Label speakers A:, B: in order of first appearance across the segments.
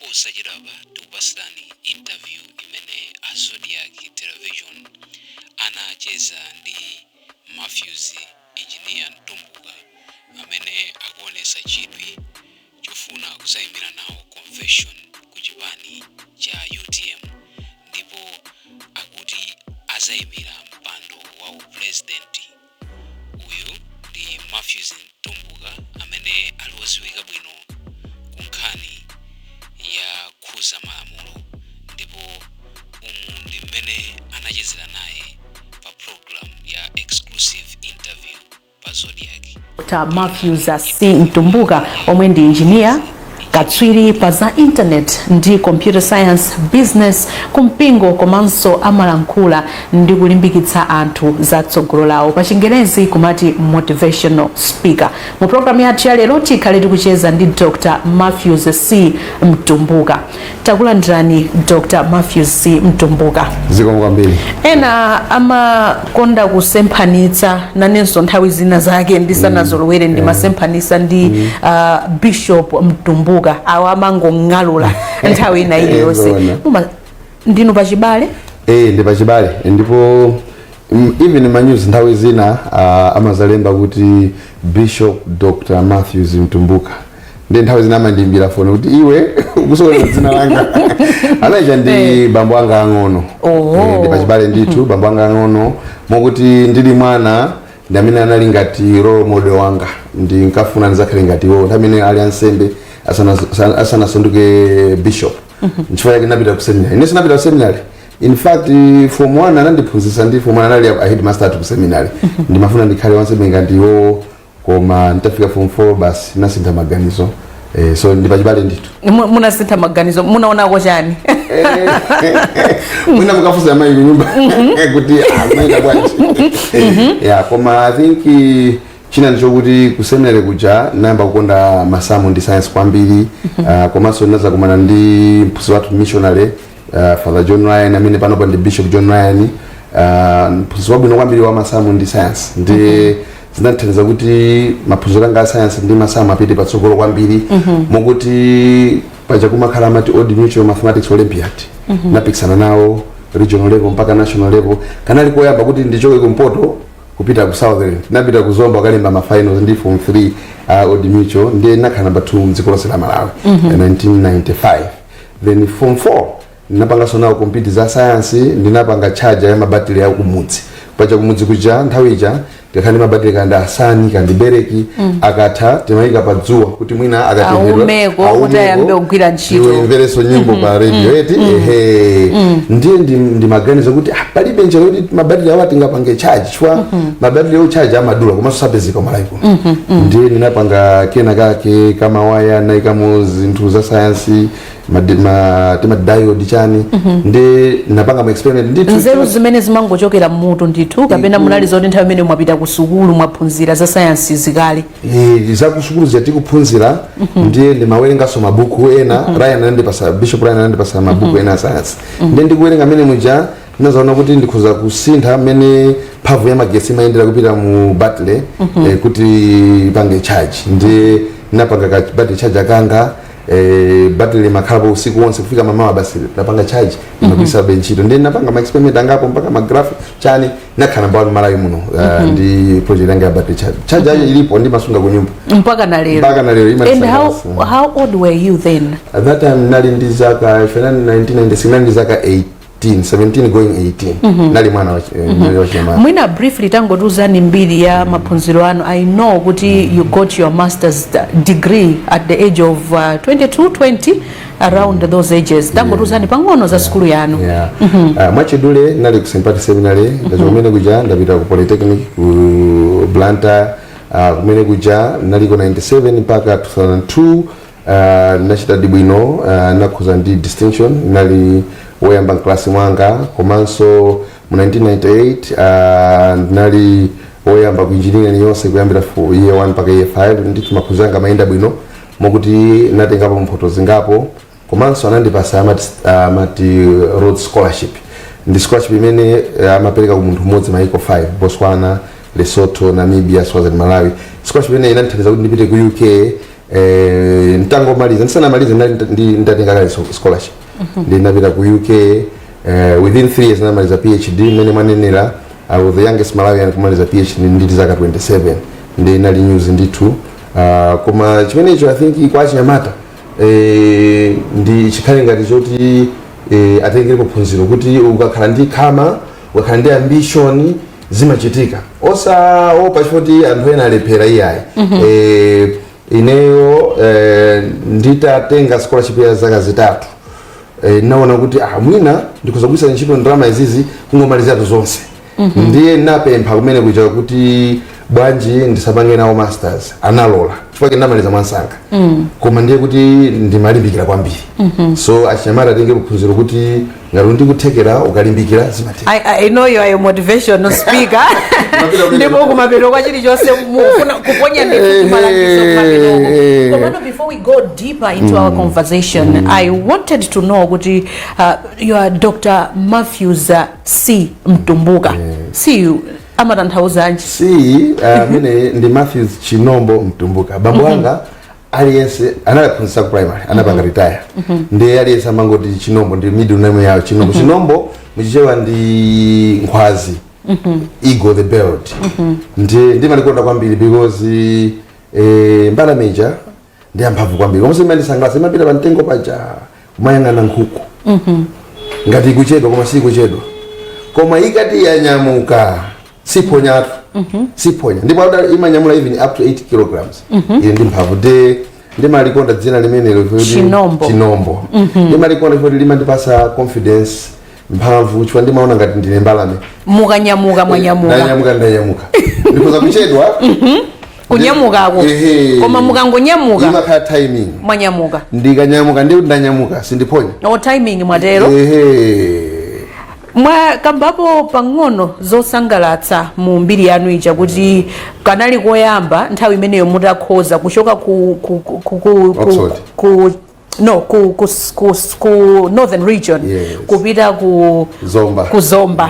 A: Posachedwapa tikupatsirani interview imene a Zodiak Television anacheza ndi Matthews Engineer Mtumbuka, amene akuonesa chidwi chofuna kuzayimira nawo convention ku chipani cha UTM, ndipo akuti azayimira mpando wa upresident. Uyu ndi Matthews Mtumbuka, amene ali wodziwika bwino ku nkhani ya khuza malamulo, ndipo umu ndi mmene anachezera naye pa program ya Exclusive Interview pa Zodiak.
B: Dr Matthews C Mtumbuka, omwe ndi engineer, katswiri pa za internet ndi computer science, business kumpingo, komanso amalankhula ndi kulimbikitsa anthu za tsogolo lawo, pa Chingerezi kumati motivational speaker. Mu programu yathu ya lero tikhale tikucheza ndi Dr Matthews C Mtumbuka. Takulandirani, Dr Matthews C Mtumbuka.
C: Zikomo kwambiri.
B: Ena amakonda kusemphanitsa, nanenso nthawi zina zake ndisanazolowere ndimasemphanitsa ndi Bishop Mtumbuka. Awo amangong'alula nthawi ina iliyonse.
C: Zoona.
B: Ndinu pachibale?
C: Eh, ndi pachibale, ndipo even ma news nthawi zina amazalemba kuti Bishop Dr Matthews Mtumbuka. Ndi nthawi zina amandiimbira foni kuti, "Iwe ukusokoneza dzina langa." Anaija ndi bambo anga ang'ono.
B: Oh.
C: Eh, ndi pachibale ndithu, bambo anga ang'ono, mokuti ndili mwana ndi amene anali ngati role model wanga. Ndinkafuna ndizakhale ngati iwo nthawi imene ali ansembe, asanasanduke bishop. Nchifukwa chake ndinapita ku seminary. Ine sinapita ku seminary, in fact form 1 anandiphunzitsa ndi form 1 anali a headmaster athu ku seminary. Ndimafuna ndikhale wansembe ngati iwo, koma nditafika form 4 basi nasintha maganizo. So ndi pachibale ndithu.
B: Munasintha maganizo, munaonako chani?
C: Mwina mukafunsa amayi kunyumba kuti, "Ah, kumayenda bwanji?" Yeah, koma I think china ndichokuti ku seminary kuja nayamba kukonda masamu ndi science kwambiri. Komanso ndinazakumana ndi mphunzitsi wathu missionary, Father John Ryan, amene panopa ndi Bishop John Ryan, mphunzitsi wabwino kwambiri wa masamu ndi science. Ndi zinandithandiza kuti maphunziro anga a science ndi masamu apite patsogolo kwambiri, mokuti paja kumakhala amati Old Mutual Mathematics Olympiad, napikisana nawo regional level mpaka national level. Kanali koyamba kuti ndichoke kumpoto kupita ku southern. Napita ku Zomba kalemba ma finals ndi form 3 Old Mutual, ndiye nakhala number 2 mdziko lonse la Malawi 1995. Then form 4 ndinapanganso nawo compete za science. Ndinapanga charger ya mabatiri ya kumudzi. Paja kumudzi kuja nthawi ija tikakhala ndi mabatiri kandi asani kandi bereki, akatha timayika pa dzuwa kuti mwina akatenthedwa
B: Aumeko, kuti ayambe kugwira ntchito.
C: Imverenso nyimbo pa radio eti. Ehe, ndiye ndimaganiza kuti palibe njira kuti mabatiri awa tingapange charge, chifukwa mabatiri o charge amadula komanso sapezeka Malawi kuno. Ndiye ndinapanga kena kake kamawaya, naikamo zinthu za sayansi, tima diode chani, ndi napanga ma experiment ndithu.
B: Nzeru zimene zimangochokera mmutu ndithu, kapena munali zoti nthawi imene mwapita ku sukulu mwaphunzira za sayansi zikale?
C: Eh, za kusukulu zija tikuphunzira, ndiye ndimawerenganso mabuku ena. Ryan anandipasa, Bishop Ryan anandipasa mabuku ena a science. Ndiye ndikuwerenga amene muja ndinazaona kuti ndikhoza kusintha mmene mphamvu ya magetsi imayendera kupita mu battery kuti ipange charge. Ndiye ndinapanga ka battery charger kanga. Battery imakhalapo usiku wonse kufika mamawa, basi napanga charge, imagwiritsabe ntchito. Ndiye ndinapanga ma experiment angapo mpaka ma graph chani, nakhala number 1 Malawi muno ndi project yanga ya battery charge. Charger yacho ilipo, ndimasunga ku nyumba.
B: Mpaka na lero?
C: Mpaka na lero.
B: And how,
C: Imandisangalatsa.
B: how old were you then?
C: At that time nali ndi zaka, if 1996, nali ndi zaka 18, 17 going 18. Nali mwana nali wachinyamata.
B: Mwina briefly tangotiuzani mbiri ya maphunziro anu. I know kuti you got your master's degree at the age of 22, 20, around those ages. Tangotiuzani pang'ono za sukulu yanu.
C: Yeah. Mwachidule nali ku St. Patrick Seminary. Ndachoka kumene kuja ndapita ku Polytechnic ku Blantyre. Kumene kuja naliko 97 mpaka 2002. Nachita bwino, nakhoza ndi distinction, nali woyamba mklasi mwanga. Komanso mu 1998 ndinali woyamba ku engineering yonse kuyambira for year 1 mpaka year 5. Ndithu maphunziro anga amayenda bwino, mokuti natengapo mphoto zingapo. Komanso anandipasa amati Rhodes Scholarship. Ndi scholarship imene amapereka ku munthu mmodzi maiko 5: Botswana, Lesotho, Namibia, Swaziland, Malawi. Scholarship imene inandithandiza kuti ndipite ku UK. Ntangomaliza, ndisanamalize, ndali ndatenga kale scholarship, ndinapita ku UK. Within 3 years ndinamaliza PhD. Mmene mwanenera, I was the youngest Malawian kumaliza PhD ndili zaka 27. Ndi inali news ndithu. Koma chimenecho, I think kwa achinyamata ndi chikhale ngati choti atengerepo phunziro kuti ukakhala ndi khama, ukakhala ndi ambition, zimachitika, osaopa chifukwa anthu ena alephera, iyayi. Ineyo nditatenga scholarship ya zaka 3, naona kuti ah, mwina ndikhoza kugwiritsa ntchito ndalama izizi kungomalizatu zonse. Ndiye napempha kumene kuja kuti bwanji ndisapange nawo masters. Analola chifukwa ndinamaliza mwansanga, koma ndiye kuti ndimalimbikira kwambiri. So achinyamata atenge phunziro kuti ngati ndikuthekera, ukalimbikira, zimatheka.
B: I know you are a motivational speaker. Ndipo kumapeto kwa chilichonse mufuna kuponya ndithu malangizo kumapetoko. Komano before we go deeper into our conversation, I wanted to know kuti you are Dr. Matthews C Mtumbuka. C amatanthauza?
C: C amene ndi Matthews Chinombo Mtumbuka. Bambo anga aliyense analaphunzitsa ku primary, anapanga retire, ndiye aliyense amangoti Chinombo, ndi middle name yawo, Chinombo. Chinombo muchichewa ndi nkhwazi, eagle, the bird. Ndiye ndimalikonda kwambiri because mbalame ija ndi amphamvu kwambiri, komanso imandisangalatsa. Imapita pa mtengo paja kumayang'ana nkhuku ngati ikuchedwa, koma sikuchedwa. Koma ikati yanyamuka, siphonyatu, siphonya. Ndipo imanyamula even up to 8 kilograms. Ili ndi mphamvu. De ndimalikonda dzina limenelo
B: Chinombo.
C: Chinombo ndimalikonda chifukwa limandipasa confidence, mphamvu, chifukwa ndimaona ngati ndine mbalame.
B: Mukanyamuka, mwanyamuka.
C: Ndanyamuka, ndanyamuka, ndikhoza kuchedwa.
B: Kunyamukako.
C: Ehe.
B: Koma mukangonyamuka,
C: imakhala timing.
B: Mwanyamuka.
C: Ndikanyamuka ndi ndanyamuka, sindiphonya.
B: O, timing mwatero.
C: Ehe.
B: Mwakambapo pang'ono zosangalatsa mu mbiri yanu ija kuti kanali koyamba nthawi imeneyo mutakhoza kuchoka ku
C: Oxford.
B: Ku no ku Northern Region kupita ku
C: Zomba.
B: Ku Zomba.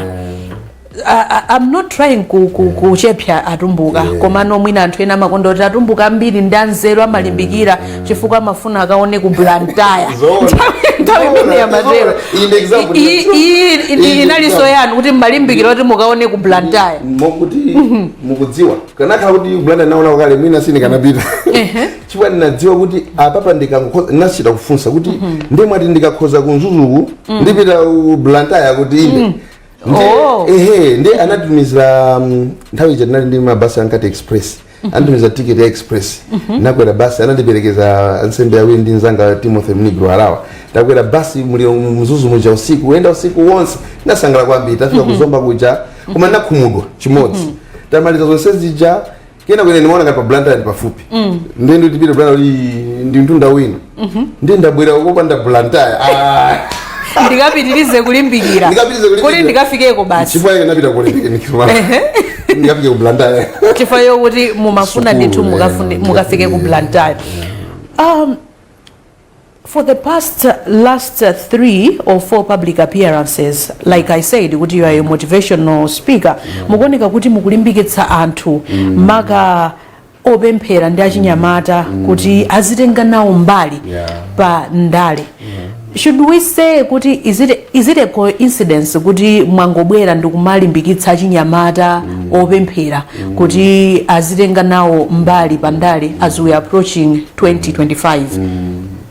B: I'm not trying kuchepsa Atumbuka, komano mwina anthu ena amakonda kuti Atumbuka ambiri ndi anzeru, amalimbikira chifukwa amafuna akaone ku Blantyre.
C: Zoona.
B: Nthawi imene yamatero.
C: Iyi ndi example.
B: Iyi
C: Iyi
B: inalinso
C: example.
B: yanu kuti mmalimbikira kuti mukaone ku Blantyre.
C: Mokuti mukudziwa, kanakhala kuti Blantyre naona kale, mwina sindikanapita, chifukwa ndinadziwa kuti apapa ndikangokhoza. Ndinachita kufunsa kuti ndiye mwati ndikakhoza ku Mzuzuku ndipita ku Blantyre? Kuti inde.
B: Oh.
C: Ehe, ndi anatumizira nthawi ija tinali ndi mabasi ankati express, anatumiza ticket ya express. Nakwera basi, anandiperekeza ansembe awiri ndi nzanga Timothy Mnigro Harawa. Takwera basi muli Mzuzu muja usiku, kuyenda usiku wonse, ndasangala kwambiri. Tafika kuzomba kuja, koma ndakhumudwa chimodzi. Tamaliza zonse zija, kena kwene ndimaona ngati pa Blantyre ndi pafupi, ndiye nditipita Blantyre kuti ndi mtunda wina, ndiye ndabwera kopanda Blantyre. Ah.
B: Ndikapitirize kulimbikira.
C: Ndikapitirize kulimbikira.
B: Kuti ndikafikeko basi.
C: Chifukwa ike napita kulimbikira ndikafike ku Blantyre.
B: Chifukwa yokuti mumafuna
C: Sukulu,
B: ndithu mukafike ku Blantyre. For the past last three or four public appearances, like I said kuti you are a motivational speaker, mukuoneka kuti mukulimbikitsa anthu, maka opemphera ndi achinyamata, kuti azitenga nawo mbali pa ndale. Should we say kuti is it a coincidence kuti mwangobwera ndikumalimbikitsa achinyamata opemphera kuti azitenga nawo mbali pa ndale as we are approaching 2025,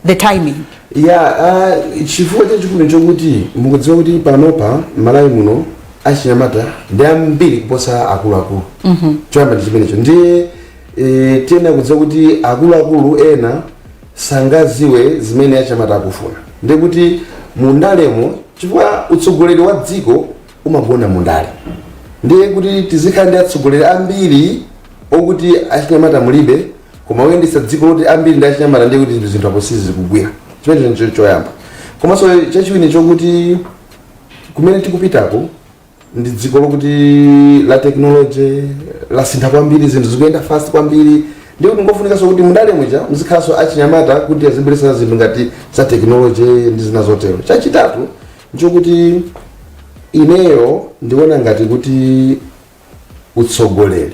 B: the timing?
C: Ya, chifukwa chachikulu chokuti mukudziwa kuti panopa Malawi muno achinyamata ndi ambiri kuposa akuluakulu. Choyamba ndi chimenecho. Ndiye tiyenera kudziwa kuti akuluakulu ena sangaziwe zimene achinyamata akufuna. Ndiye kuti mundalemo, chifukwa utsogoleri wa dziko umagona mundale, ndiye kuti tizikhala ndi atsogoleri ambiri okuti achinyamata mulibe, koma kuyendetsa dziko loti ambiri ndi achinyamata, ndiye kuti zinthu apo sizikugwira. Chimenecho ndicho choyamba. Komanso chachiwiri chokuti kumene tikupitako ndi dziko lokuti la technology lasintha kwambiri, zinthu zikuyenda fast kwambiri. Ndiye kuti ngofunikanso kuti mundale muja muzikhalanso achinyamata kuti azibweretsa zinthu ngati za technology ndi zina zotero. Chachitatu nchokuti ineyo ndikuona ngati kuti utsogoleri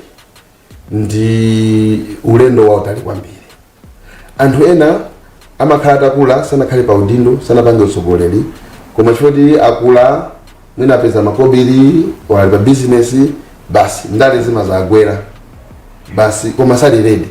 C: ndi ulendo wautali kwambiri. Anthu ena amakhala atakula, sanakhale pa udindo, sanapange utsogoleri, koma chifukwa akula, mwina apeza makobiri, wali pa business, basi ndale zimazagwera basi, koma sali ready.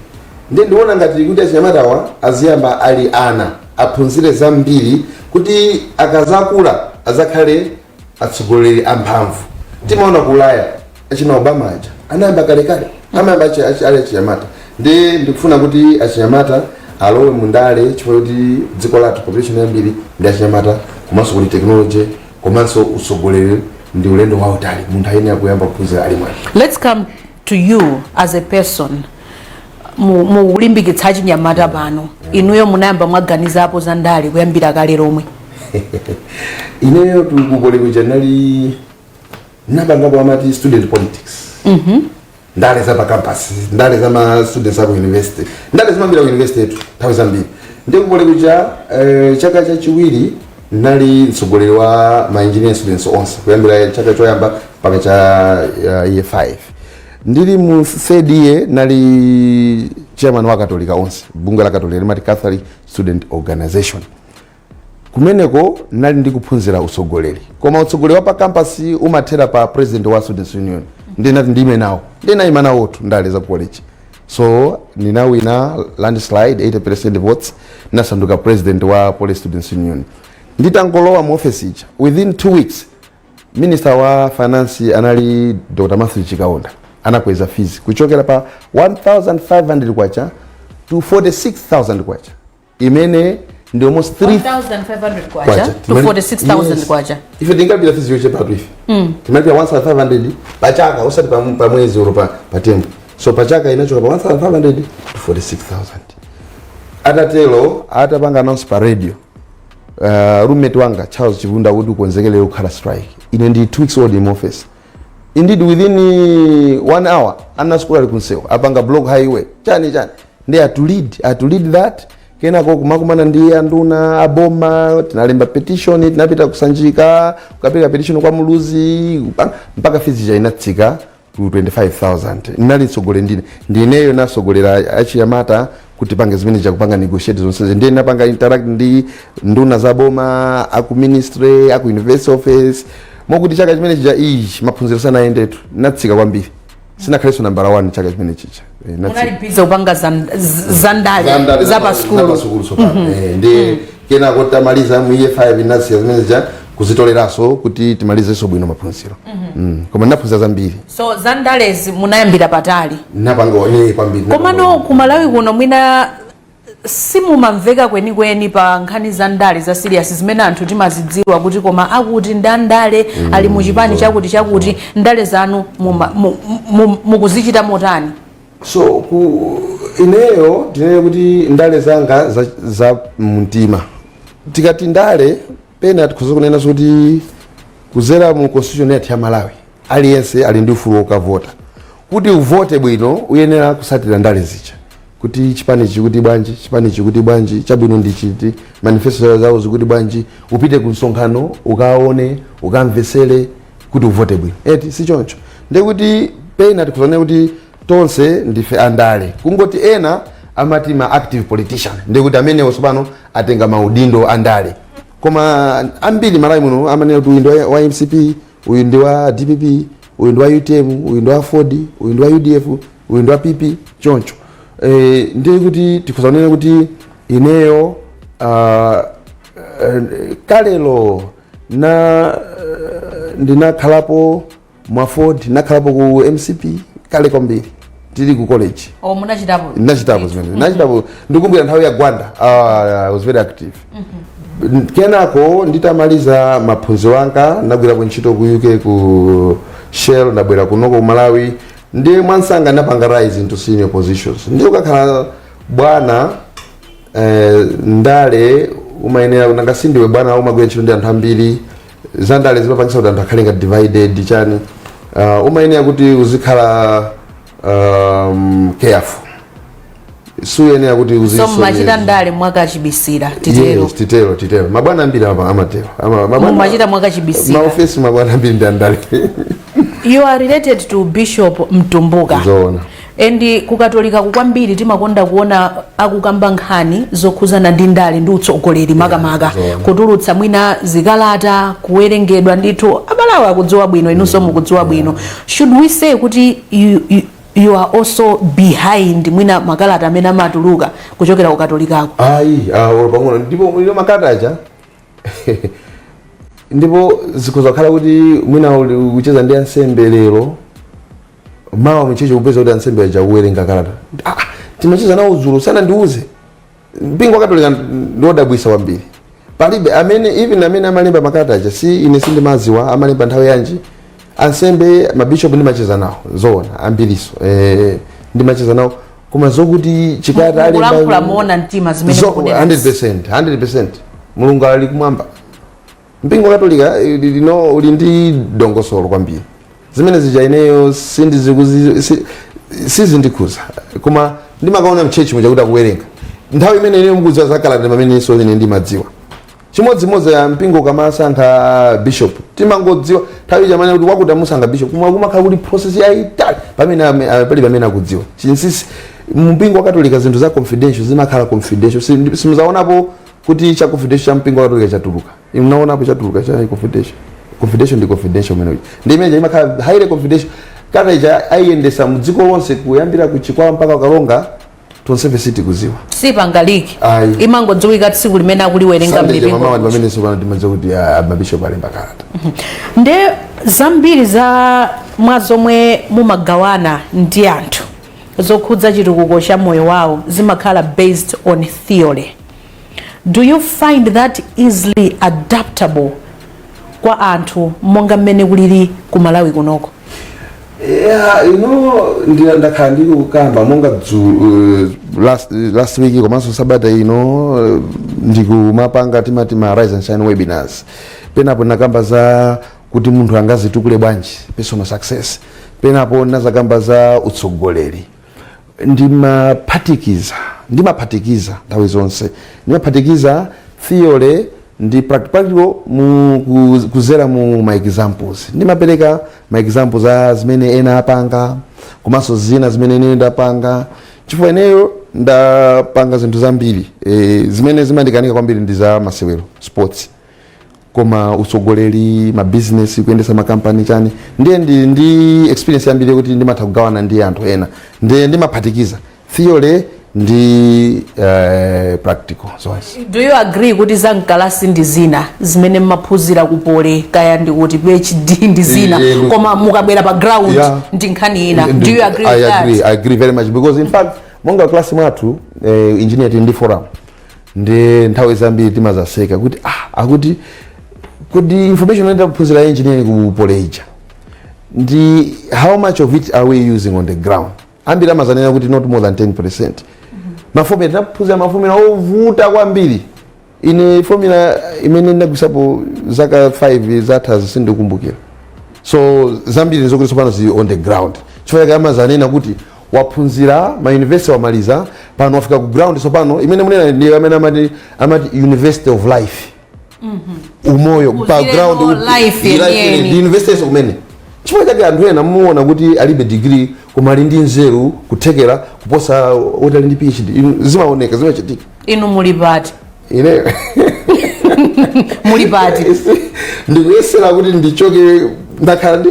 C: Ndiye ndiona ngati kuti achinyamatawa aziyamba ali ana, aphunzire zambiri kuti akazakula azakhale atsogoleri amphamvu. Timaona ku Ulaya, achina Obama aja anayamba kalekale, amayamba ali achinyamata. Ndi ndikufuna kuti achinyamata alowe mundale, chifukwa kuti dziko lathu population yambiri ndi achinyamata, komanso kuli technology, komanso utsogoleri ndi ulendo wautali, munthu ayenera kuyamba kuphunzira ali mwana.
B: Let's come to you as a person. Mukulimbikitsa achinyamata pano, inuyo munayamba mwaganizapo za ndale kuyambira kale lomwe?
C: Ineyo ku poly kuja nali napangapo amati student politics, ndale za pa campus, ndale za ma students aku university. Ndale zimambira ku university yetu nthawi zambiri. Ndi ku poly kuja, chaka chachiwiri nali mtsogoleri wa ma engineering students onse, kuyambira chaka choyamba mpaka cha year 5. Ndili mu third year nali chairman wa Katolika onse, bungwe la Katolika limati Catholic Student Organization. Kumeneko nali ndikuphunzira utsogoleri, koma utsogoleri wa pa campus umathera pa president wa Students Union. Ndinati ndime nawo, ndinayima nawotu ndale za college. So ndinawina landslide, 80% votes, nasanduka president wa Poly Students Union. Nditangolowa mu office ija, within 2 weeks minister wa finance anali Dr Matthew Chikaonda, anakweza fees kuchokera pa 1500 kwacha to 46,000 kwacha, imene ndi almost 3
B: 1500 kwacha to 46,000
C: Yes.
B: kwacha.
C: Ife tingalipira fees yochepatu. Ife timalipira 1500 pachaka, usati pa mwezi olo pa term. So pachaka inachoka pa 1500 to 46,000. Atatelo, atapanga announce pa radio, roommate wanga Charles Chivunda kuti ukonzekele kukhala strike. Ine ndi 2 weeks old in office. Indeed, within one hour ana sukulu ali kunsewu, apanga block highway, chani chani. Ndi atu lead that. Kenako kumakumana ndi anduna aboma, tinalemba petition, tinapita kusanjika kukapereka petition kwa Muluzi, mpaka fees ija inatsika to 25,000. Ndinali mtsogoleri, ndine ndineyo nasogolera achinyamata kuti pange zimene chakupanga negotiate zonse. Ndiye napanga interact ndi nduna za boma, aku ministry, aku university office, mokuti chaka chimene chija ichi maphunziro sanayendetu, natsika kwambiri, sinakhalenso nambala 1 chaka chimene chicha. Natsika.
B: Munali busy kupanga za ndale za pa sukulu.
C: Zapasukulu tsopano. Ndi kenako tamaliza mu year 5, nasiya zimene zija kuzitoleranso kuti timalizenso bwino maphunziro. Koma ndinaphunzira zambiri.
B: So za ndalezi munayambira patali.
C: Napanga ne kwambiri.
B: Komano ku Malawi kuno mwina simumamveka kwenikweni pa nkhani za ndale za serious zimene anthu timazidziwa kuti koma akuti ndandale ali muchipani chakuti chakuti. Ndale zanu mukuzichita motani?
C: So ku ineyo tinene kuti ndale zanga za mtima. Tikati ndale, pena tikhoza kunena kuti kuzera mu constitution yathu ya Malawi, aliyense ali ndi ufulu wokavota. Kuti uvote bwino uyenera kusatira ndale zija, kuti chipani chikuti bwanji, chipani chikuti bwanji, chabwino ndi chiti, manifesto zawo zikuti bwanji, upite ku msonkhano ukaone, ukamvesere kuti uvote bwino, eti? Si choncho? Ndekuti pena tikuzonena kuti tonse ndife andale, kungoti ena amati ma active politician, ndekuti amenewo tsopano atenga maudindo andale. Koma ambiri Malawi muno amanena kuti uyu ndi wa MCP, uyu ndi wa DPP, uyu ndi wa UTM, uyu ndi wa Ford, uyu ndi wa UDF, uyu ndi wa PP, choncho. Ndiye kuti tikuzanena kuti ineyo kalelo na ndinakhalapo mwa Ford, ndinakhalapo ku MCP kale kwambiri tili ku college.
B: O, munachitapo?
C: Ndinachitapo zimene ndinachitapo. Ndikumbukira nthawi ya Gwanda, I was very active. Kenako nditamaliza maphunziro anga, ndagwirapo ntchito ku UK, ku Shell, ndabwera kunoko ku Malawi. Ndiye mwansanga ndapanga rise into senior positions. Ndiye ukakhala bwana, ndale umayenera, nanga sindiwe bwana, umagwira ntchito ndi anthu ambiri. Za ndale zimapangisa kuti anthu akhale ngati divided chani. Umayenera kuti uzikhala careful, suyenera kuti
B: So
C: uzisonyeza.
B: mumachita ndale mwakachibisira, titero?
C: Yes, titero, titero. Mabwana ambiri amatero.
B: Mumachita mwakachibisira.
C: Maofesi mabwana ambiri ndi andale.
B: You are related to Bishop Mtumbuka.
C: Zoona.
B: And kukatolika kwambiri timakonda kuona akukamba nkhani zokhuzana ndi ndale ndi utsogoleri makamaka,
C: Zoona.
B: kutulutsa mwina zikalata, kuwerengedwa ndithu. Abalawo akudziwa bwino, inunso mukudziwa bwino. Should we say kuti you are also behind mwina makalata amene amatuluka kuchokera kukatolikako?
C: Ayi, olo pang'ono. Ndipo ilo makalata aja, ndipo zikhoza kukhala kuti mwina uli kucheza ndi ansembe lero, mawa mchecho kupeza kuti ansembe aja kuwerenga kalata. Ah, timacheza nawo dzulo, sanandiuze. Mpingo wa Katolika ndiwodabwisa kwambiri. Palibe amene, even amene amalemba makalata aja, si ine, sindimaziwa amalemba nthawi yanji. Ansembe, mabishop, ndimacheza nawo, zoona, ambiriso ndimacheza nawo, koma zokuti chikalata alemba.
B: Mukulankhula moona mtima zimene mukunena?
C: 100%, 100%. Mulungu ali kumwamba. Mpingo wa Katolika lino uli ndi dongosolo kwambiri. Zimene zija ineyo sizindikhuza, koma ndimakaona mchechi muja kuti akuwerenga nthawi imene ineyo mukudziwa zakalata, pamenenso ine ndimadziwa. Chimodzimodzi ya mpingo ukamasankha bishop, timangodziwa nthawi chamene kuti wakuti amusankha bishop, koma kumakhala kuti process yayitali pamene palibe amene akudziwa chinsinsi. Mpingo wa Katolika zinthu za confidential zimakhala confidential. Simuzaonapo kuti cha confidential cha mpingo wa Katolika chatuluka. Mnaonapo chatuluka cha confidential? Confidential ndi confidential umene uja, ndi imene imakhala highly confidential. Kata ija ayiyendesa mu dziko lonse, kuyambira ku Chikwawa mpaka Kalonga, tonsefe sitikuziwa.
B: Sipanga leak?
C: Ayi.
B: Imangodziwika tsiku limene akuliwerenga
C: Sunday
B: m'mipingo.
C: Mamawa ndi pamene sopano timadziwa kuti mabishop alemba kalata.
B: Nde zambiri za mwa zomwe mumagawana ndi anthu zokhudza chitukuko cha moyo wawo zimakhala based on theory. Do you find that easily adaptable kwa anthu monga mmene kulili ku Malawi kunoko?
C: Yeah, ndakhala ndikukamba monga last week komanso sabata ino, ndikumapanga timati ma Rise and Shine webinars. Penapo nakamba za kuti munthu angazitukule bwanji, personal success. Penapo nazakamba za utsogoleri. Ndimaphatikiza nthawi zonse, ndimaphatikiza theory ndi practical mu kuzera mu ma examples. Ndimapereka ma examples a zimene ena apanga komanso zina zimene ine ndapanga, chifukwa ineyo ndapanga zinthu zambiri. Zimene zimandikanika kwambiri ndi za masewero, sports, koma utsogoleri, mabizinesi, kuyendesa makampani, chani, ndiye ndi experience yambiri kuti ndimatha kugawana ndi anthu ena. Ndiye ndimaphatikiza theory ndi practical zonse.
B: Do you agree kuti za mkalasi ndi zina zimene mmaphunzira ku Poly, kaya ndi kuti PhD ndi zina, koma mukabwera pa ground ndi nkhani ina? Do you agree
C: I
B: with that?
C: agree, I agree very much, because in fact monga class mwathu engineer tili ndi forum, ndi nthawi zambiri timazaseka kuti akuti kuti information imene taphunzira engineering ku Poly ija, ndi how much of it are we using on the ground? Ambiri amazanena kuti not more than 10%. Ma formula tinaphunzira, ma formula ovuta kwambiri. Ine formula imene ndagwisapo zaka 5 zatha sindikumbukira. So zambiri nzokuti tsopano zili on the ground, chifukwa chake amazanena kuti waphunzira ma university, wamaliza, pano wafika ku ground. Tsopano imene munena ndi amene amati university of life, umoyo pa
B: Uzilemo
C: ground.
B: Life yeniyeni.
C: Ndi university kumene. Chifukwa chake anthu ena muona kuti alibe degree koma ali ndi nzeru, kuthekera kuposa oti ali ndi PhD. Zimaoneka, zimachitika.
B: Inu muli pati?
C: Ine
B: Muli pati?
C: Ndikuyesera kuti ndichoke. Ndakhala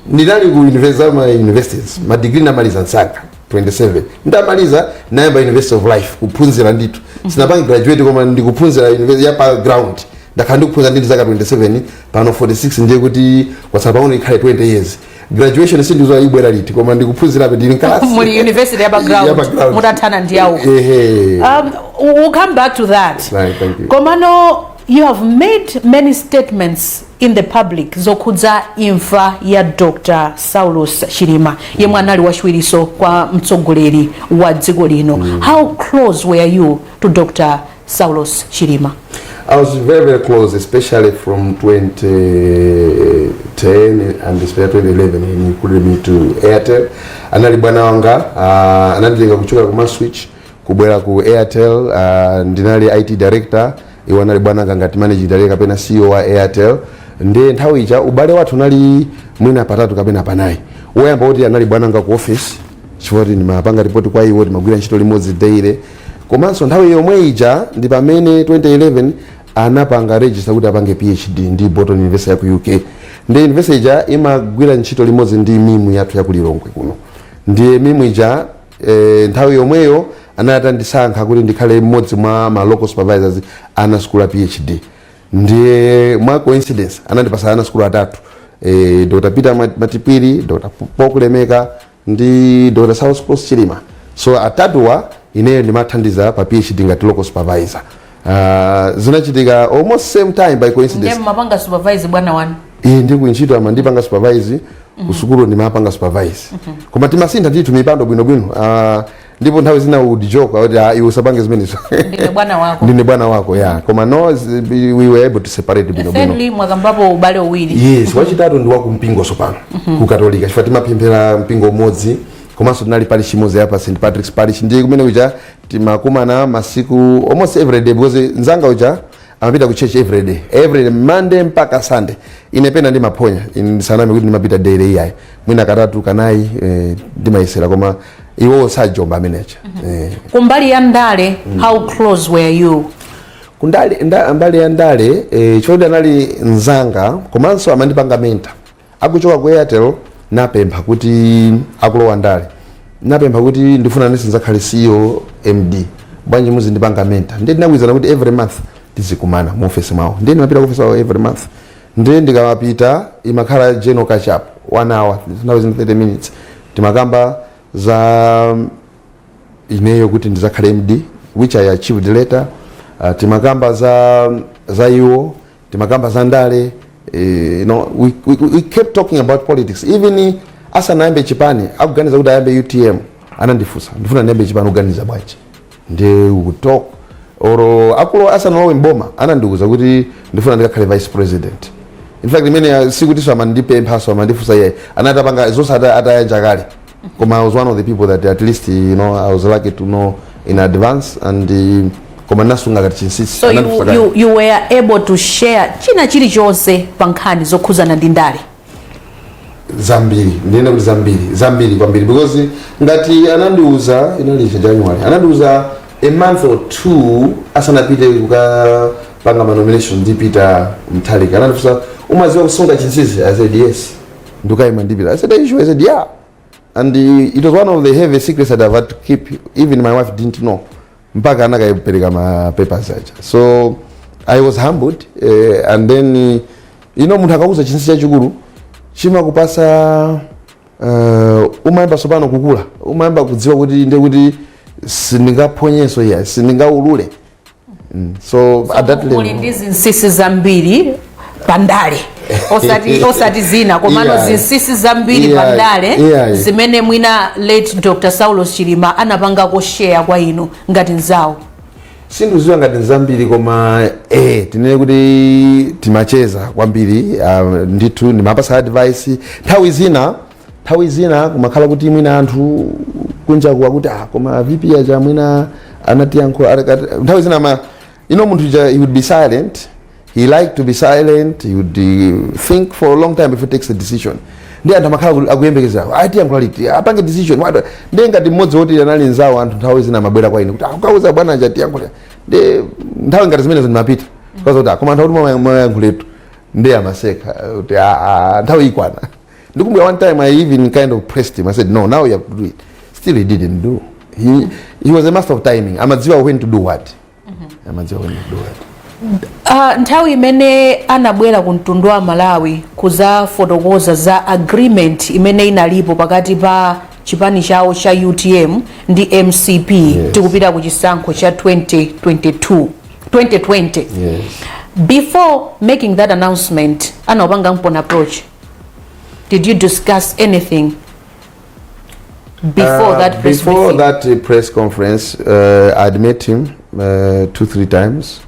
C: ndinali ku university, ma universities, ma degree ndamaliza msanga 27. Ndamaliza, nayamba university of life kuphunzira ndithu. Sinapange graduate, koma ndikuphunzira university ya pa ground. Ndakhala ndikuphunzira nditi zaka 27, pano 46, ndiye kuti kwatsala pang'ono ikhale 20 years. Graduation sindizowa ibwera liti, koma ndikuphunzirabe, ndili mkalasi.
B: Muli university ya background.
C: Ya background.
B: Mutathana ndi yawo.
C: Ehe.
B: We'll come back to that.
C: Right, thank you.
B: Komano you have made many statements in the public zokhudza imfa ya Dr. Saulus Chilima, yemwe anali wachiwiriso kwa mtsogoleri wa dziko lino. How close were you to Dr. Saulus Chilima?
C: I was very, very close, especially from 2010 and especially 2011. He recruited me to Airtel. Anali bwana wanga, ananditenga kuchoka ku Maswitch kubwera ku Airtel. Ndinali IT director, iwo anali bwana wanga ngati managing director kapena CEO wa Airtel. Ndiye nthawi ija ubale wathu unali mwina patatu kapena panayi. Woyamba kuti anali bwana wanga ku office. Chifukwa kuti ndimapanga report kwa iwo, timagwira ntchito limodzi daily. Komanso nthawi yomwe ija ndi pamene 2011 anapanga register kuti apange PhD ndi Bolton University ya ku UK. Ndi university ija imagwira ntchito limodzi ndi MIM yathu ya ku Lilongwe kuno. Ndiye MIM ija, nthawi yomweyo anali atandisankha kuti ndikhale mmodzi mwa ma local supervisors ana school ya PhD. Ndiye mwa coincidence anandipasa ana school atatu, Dr Peter Matipiri, Dr Paul Kulemeka ndi Dr Saulos Chilima. So atatuwa ineyo ndimathandiza pa PhD ngati local supervisor. Zinachitika almost same time by coincidence.
B: Ndiye mapanga supervise bwana wanu?
C: Iye ndi kuntchito amandipanga supervise, kusukulu ndimapanga supervise, koma timasintha ndithu mipando bwinobwino. Ndipo nthawi zina would joke kuti, "Ah, iwe usapange zimenezo."
B: Ndine bwana wako.
C: Ndine bwana wako, yeah. Koma no, we were able to separate bwinobwino.
B: Thirdly, mwakambapo ubale uwiri.
C: Yes, wachitatu ndi wakumpingo sopano, ku Katolika, chifukwa timapemphera mpingo umodzi, komanso tinali parish imodzi ya pa St Patrick's Parish. Ndiye kumene kuja timakumana masiku almost every day, because nzanga uja amapita ku church every day, every day, Monday mpaka Sunday. Ine pena ndimaphonya. Ine ndisaname kuti ndimapita daily, iyayi, mwina katatu, kanayi, ndimayesera, koma iwowo sajomba amenecha.
B: Kumbali ya ndale, how close were you?
C: Kundale, mbali ya ndale, chifukwa anali mzanga komanso amandipanga mentor akuchoka ku Airtel, napempha kuti akulowa ndale, napempha kuti ndifuna nese nzakhale CEO, MD, bwanji muzindipanga mentor? Ndiye tinagwirizana kuti every month tizikumana mu office mwawo. Ndiye ndimapita ku office mwawo every month. Ndiye ndikamapita imakhala general catch up, one hour, nthawi zina 30 minutes. Timakamba za ineyo kuti ndizakhale MD, which I achieved later. Timakamba za iwo, timakamba za ndale. We kept talking about politics. Even asanayambe chipani, akuganiza kuti ayambe UTM, anandifunsa, "Ndifuna ndiyambe chipani, kuganiza bwanji?" Ndiye we would talk. Oro akulo asanalowe mboma anandiuza kuti ndifuna ndikakhale vice president. In fact, imene sikutinso amandipemphaso, amandifunsa iye, anati apanga zonse atayanja kale, koma I was one of the people that at least I was lucky to know in advance and koma nasunga kati chinsinsi.
B: So
C: Anandifunsa kale.
B: you were able to share china chilichonse pa nkhani zokhuzana ndi ndale?
C: Zambiri, ndinene kuti zambiri, zambiri kwambiri, because ngati anandiuza inali cha January, anandiuza a month or two asanapite kukapanga ma nomination ndi Peter Mutharika, anandifunsa, "Umaziwa kusunga chinsinsi?" I said, "Yes." "Ndikayima ndipita." I said, "Are you sure?" I said, "Yeah." And it was one of the heavy secrets that I've had to keep. Even my wife didn't know mpaka anakapereka ma papers aja. So I was humbled, and then munthu akauza chinsinsi chachikulu chimakupasa, umayamba sopano kukula, umayamba kudziwa kuti ndiye kuti sindingaphonyenso, iya, sindingaulule. So at that
B: Muli
C: level
B: ndi zinsinsi zambiri pandale, osati zina, komano zinsinsi zambiri pandale zimene mwina late Dr Saulos Chilima anapangako share kwa inu ngati nzawo?
C: Sindiziwa ngati nzambiri, koma tinene kuti timacheza kwambiri. Ndithu ndimapasa advice nthawi zina. Nthawi zina kumakhala kuti mwina anthu kunjakuwa kuti, "Ah, koma VP aja mwina anatiyankhula." Nthawi zina ma munthu ja, he would be silent. He liked to be silent. He would think for a long time before he takes a decision. Ndi anthu amakhala akuyembekeza, "Atiyankhula liti? Apange decision?" Ndi ngati mmodzi woti anali nzawo, anthu nthawi zina amabwera kwa ine kuti, "Akukauza bwana aja tiyankhula." Ndi nthawi ngati zimenezo ndimapita kaza kuti, "Ah, koma anthu akuti mwayankhuletu." Ndi amaseka kuti, "Ah, ah, nthawi ikwana." Ndikumbuka one time I even kind of pressed him. I said, "No, now you have to do it." Still he didn't do. He was a master of timing. Amadziwa when to do what, amadziwa when to do what.
B: Nthawi imene anabwera ku mtundu wa Malawi kuzafotokoza za agreement imene inalipo pakati pa chipani chawo cha UTM ndi MCP, tikupita ku chisankho cha 2022, 2020, before making that announcement, anawapanga mpon approach? Did you discuss anything before that press
C: Before
B: briefing?
C: that press conference, I'd met him two, three times.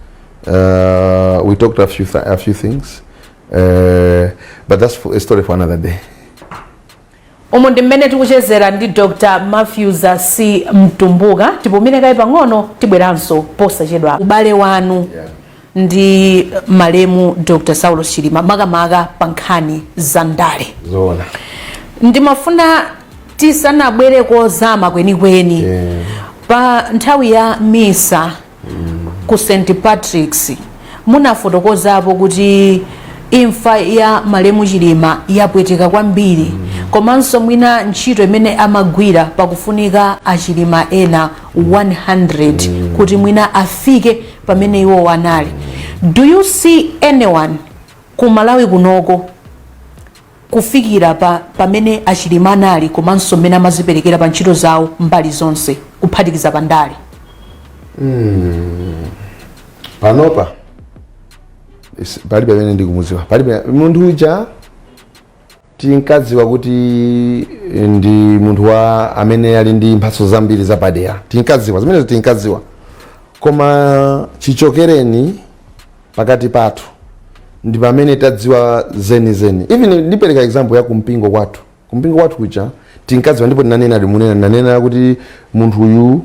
C: We talked a few things, but that's a story for another day.
B: Umu ndi mmene tikuchezera ndi Dr Matthews C Mtumbuka. Tipumire kaye pang'ono, tibweranso posachedwa. Ubale wanu ndi malemu Dr Saulos Chilima, makamaka pa nkhani za ndale?
C: Zoona.
B: Ndimafuna Tisanabwere kozama kwenikweni, pa nthawi ya misa ku St Patrick's munafotokozapo kuti imfa ya malemu Chilima yapweteka kwambiri, komanso mwina ntchito imene amagwira pakufunika achilima ena 100 kuti mwina afike pamene iwo anali. Do you see anyone ku Malawi kunoko kufikira pa pamene achilima anali, komanso mmene amaziperekera pa ntchito zawo mbali zonse, kuphatikiza pandale?
C: Panopa palibe amene ndikumudziwa, palibe. Munthu uja tinkadziwa kuti ndi munthu wa amene ali ndi mphatso zambiri zapadera. Tinkadziwa zimenezo, tinkadziwa, koma chichokereni pakati pathu ndi pamene tadziwa zenizeni. Even ndipereka example ya kumpingo kwathu. Kumpingo kwathu kuja tinkadziwa, ndipo tinanena, limunena, nanena kuti munthu uyu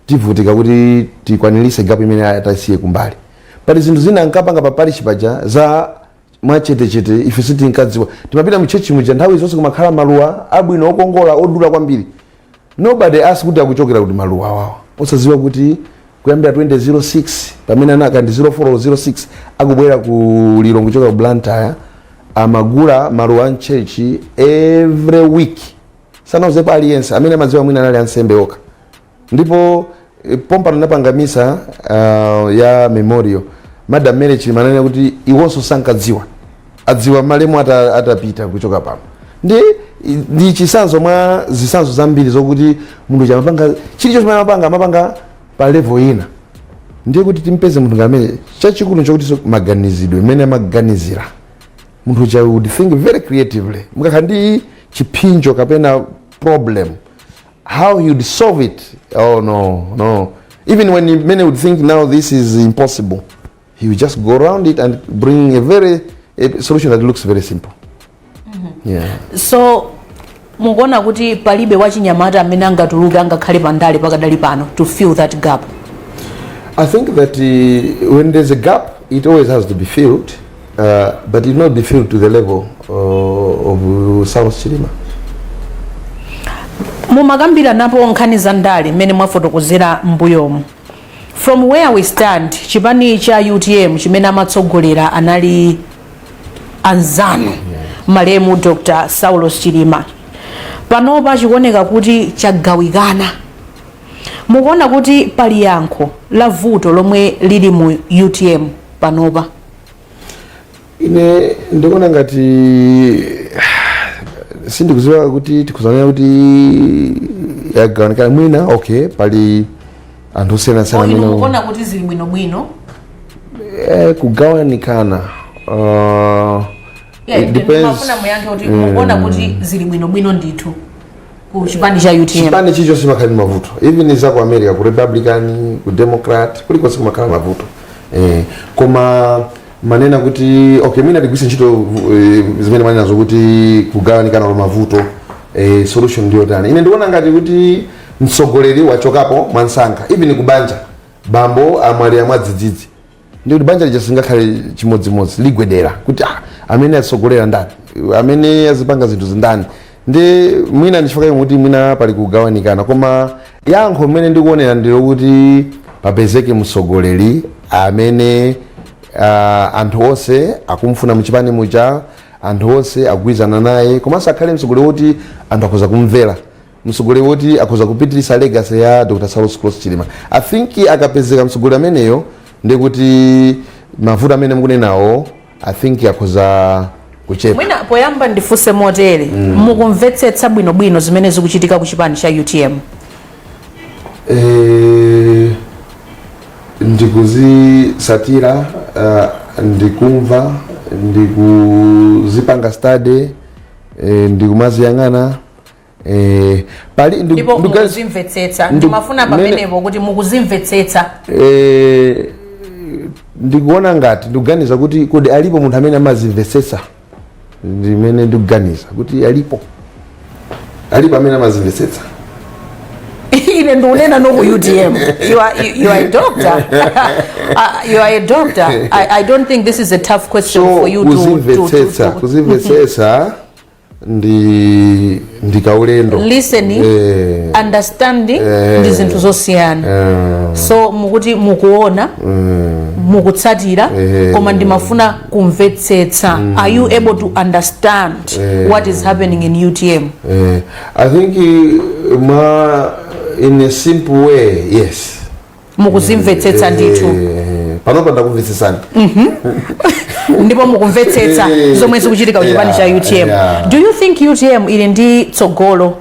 C: tivutika kuti tikwanirise gap imene atasiye kumbali. Pali zinthu zina ankapanga pa parish paja za mwachetechete, ife sitinkadziwa. Timapita mu church muja, nthawi zonse kumakhala maluwa abwino, okongola, odula kwambiri. Nobody asked kuti akuchokera kuti maluwa awawa, osadziwa kuti kuyambira 2006 pamene anaka ndi 04 or 06 akubwera ku Lilongwe kuchoka ku Blantyre, amagula maluwa mchurch every week. Sanauzepo aliyense. Amene amadziwa mwina anali ansembe okha. Ndipo pompano napanga misa ya memorial, Madam Mary Chilima ananena kuti iwonso sankadziwa, adziwa malemu atapita kuchoka pano. Ndi chisanzo mwa zisanzo zambiri zokuti munthu chamapanga chilichonse chimene amapanga, amapanga pa level ina. Ndiye kuti timpeze munthu ngamene, chachikulu chokuti maganizidwe mmene amaganizira munthu uja, would think very creatively. Mukakhala ndi chipsinjo kapena problem, how you'd solve it, oh no, even when many would think now this is impossible, he would just go around it and bring a solution that looks very simple, yeah.
B: So mukuona kuti palibe wachinyamata amene angatuluke, angakhale pandale pakadali pano to fill that gap?
C: I think that when there's a gap, it always has to be filled, but it not be filled to the level of Saulos Chilima.
B: Mumakambira napo nkhani za ndale mmene mwafotokozera mbuyomu. From where we stand, chipani cha UTM chimene amatsogolera anali anzanu malemu Dr Saulos Chilima, panopa chikuoneka kuti chagawikana. Mukuona kuti pali yankho la vuto lomwe lili mu UTM panopa?
C: Ine ndikuona ngati sindikuziwa kuti tikuzanena kuti yagawanikana. Mwina okay, pali anthu osiyanasiyana
B: inu
C: amene
B: mukuona kuti zili bwinobwino?
C: Kugawanikana it depends.
B: Ndimafuna muyankhe kuti mukuona kuti zili bwinobwino ndithu ku chipani cha UTM?
C: Chipani chilichonse chimakhala ndi mavuto, even za ku America, ku Republican, ku Democrat, kulikonse kumakhala mavuto. Koma manena kuti okay, mwina tigwise ntchito zimene manenazo kuti kugawanikana kwa mavuto, solution ndiyo tani? Ine ndikuona ngati kuti mtsogoleri wachokapo mwansanga, even kubanja, bambo amwalira mwadzidzidzi, ndikuti banja lija singakhale chimodzimodzi, ligwedera kuti ah, amene atsogolera ndani? Amene azipanga zinthu zindani? Ndi mwina ndichifukwa kuti mwina pali kugawanikana, koma yankho mmene ndikuonera ndilo kuti papezeke mtsogoleri amene anthu onse akumfuna muchipani muja, anthu onse akugwirizana naye, komanso akhale mtsogoleri woti anthu akhoza kumvera, mtsogoleri woti akhoza kupitirisa legacy ya Dr Saulos Klaus Chilima. I think akapezeka mtsogoleri ameneyo, ndikuti mavuto amene mukunenawo I think akhoza kuchepa.
B: Mwina poyamba ndifunse motere: mukumvetsetsa bwinobwino zimene zikuchitika ku chipani cha UTM?
C: Ndikuzisatira, ndikumva, ndikuzipanga study, ndikumaziyang'ana, pali
B: ndipo mukuzimvetsetsa? Ndimafuna pamenepo kuti mukuzimvetsetsa.
C: Ndikuona ngati ndikuganiza kuti kodi alipo munthu amene amazimvetsetsa? Ndimene ndikuganiza kuti alipo amene amazimvetsetsa.
B: Ine ndikunena no ku UTM. You are a doctor, you are a doctor. I don't think this is a tough question
C: so
B: for you to
C: kuzimvetsetsa, kuzimvetsetsa. Ndi kaulendo.
B: Listening, understanding ndi zinthu zosiyana. So mukuti mukuona, mukutsatira, koma ndimafuna kumvetsetsa. Are you able to understand what is happening in UTM?
C: I think ma in a simple way, yes.
B: Mukuzimvetsetsa ndithu.
C: Panopa ndakumvetsetsani.
B: Ndipo mukumvetsetsa zomwe zikuchitika ku chipani cha UTM?
C: Yeah.
B: Do you think UTM ili ndi tsogolo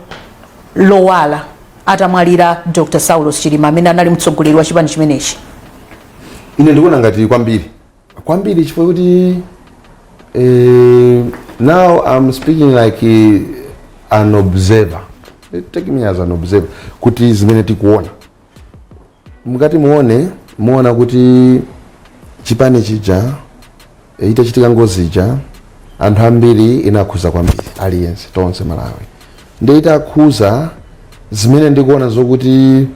B: lowala atamwalira Dr Saulos Chilima, amene anali mtsogoleri wa chipani chimenechi?
C: Ine ndikuona ngati kwambiri kwambiri, chifukwa kuti now I'm speaking like an observer. Take me as an observer, kuti zimene tikuona, mukati muone, muona kuti chipani chija, itachitika ngozi ija, anthu ambiri inakhuza kwambiri, aliyense, tonse Malawi. Ndi itakhuza, zimene ndikuona zokuti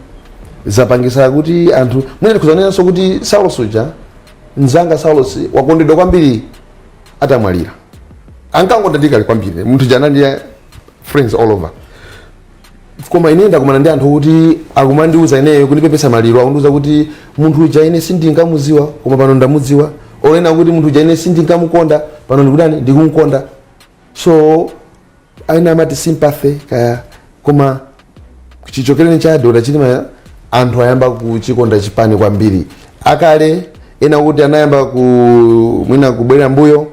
C: zapangisa kuti anthu mwina ndikhuza kunenanso kuti Saulos uja, mzanga Saulos, wakondedwa kwambiri atamwalira. Ankangonda ndikali kwambiri munthu jana, ndiye friends all over. Koma ine ndakumana ndi anthu kuti akumandiuza ineyo, kundipepesa maliro, akundiuza kuti munthu uja ine sindinkamudziwa, koma pano ndamudziwa. Olena kuti munthu uja ine sindinkamukonda, pano ndikutani? Ndikumkonda. So aina amati sympathy kaya, koma chichokereni cha Dr Chilima, anthu ayamba kuchikonda chipani kwambiri. Akale ena kuti anayamba ku mwina kubwerera mbuyo,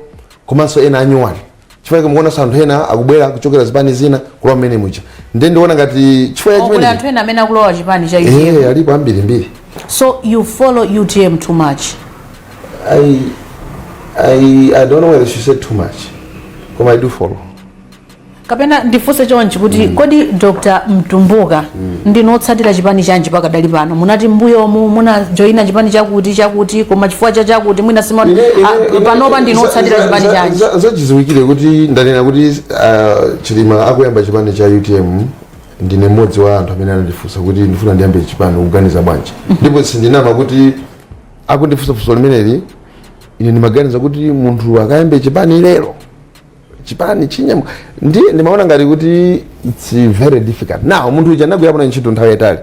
C: komanso ena anyuwani, chifukwa mukuonanso anthu ena akubwera kuchokera zipani zina kulowa mmene muja. Ndiye ndiona ngati chifukwa cha
B: Kuli
C: chimene
B: anthu ena amene akulowa chipani cha UTM?
C: Eh, alipo ambirimbiri.
B: So you follow UTM too much?
C: I don't know whether she said too much, koma I do follow.
B: Kapena ndifunse chonchi kuti kodi Dr Mtumbuka, ndinu otsatira chipani chanji pakadali pano? Munati mbuyomu munajoyina chipani chakuti chakuti, koma chifukwa cha chakuti mwina sima. Panopa ndinu otsatira chipani chanji?
C: Zachidziwikire kuti ndanena kuti Chilima akuyamba chipani cha UTM, ndine mmodzi wa anthu amene anandifunsa kuti ndifuna ndiyambe chipani, kuganiza bwanji? Ndipo sindinama kuti akundifunsa funso limeneli, ine ndimaganiza kuti munthu akayambe chipani lero, chipani chinyamuka, ndi ndimaona ngati kuti it's very difficult. Now munthu uja anagwirapo na ntchito nthawi yayitali,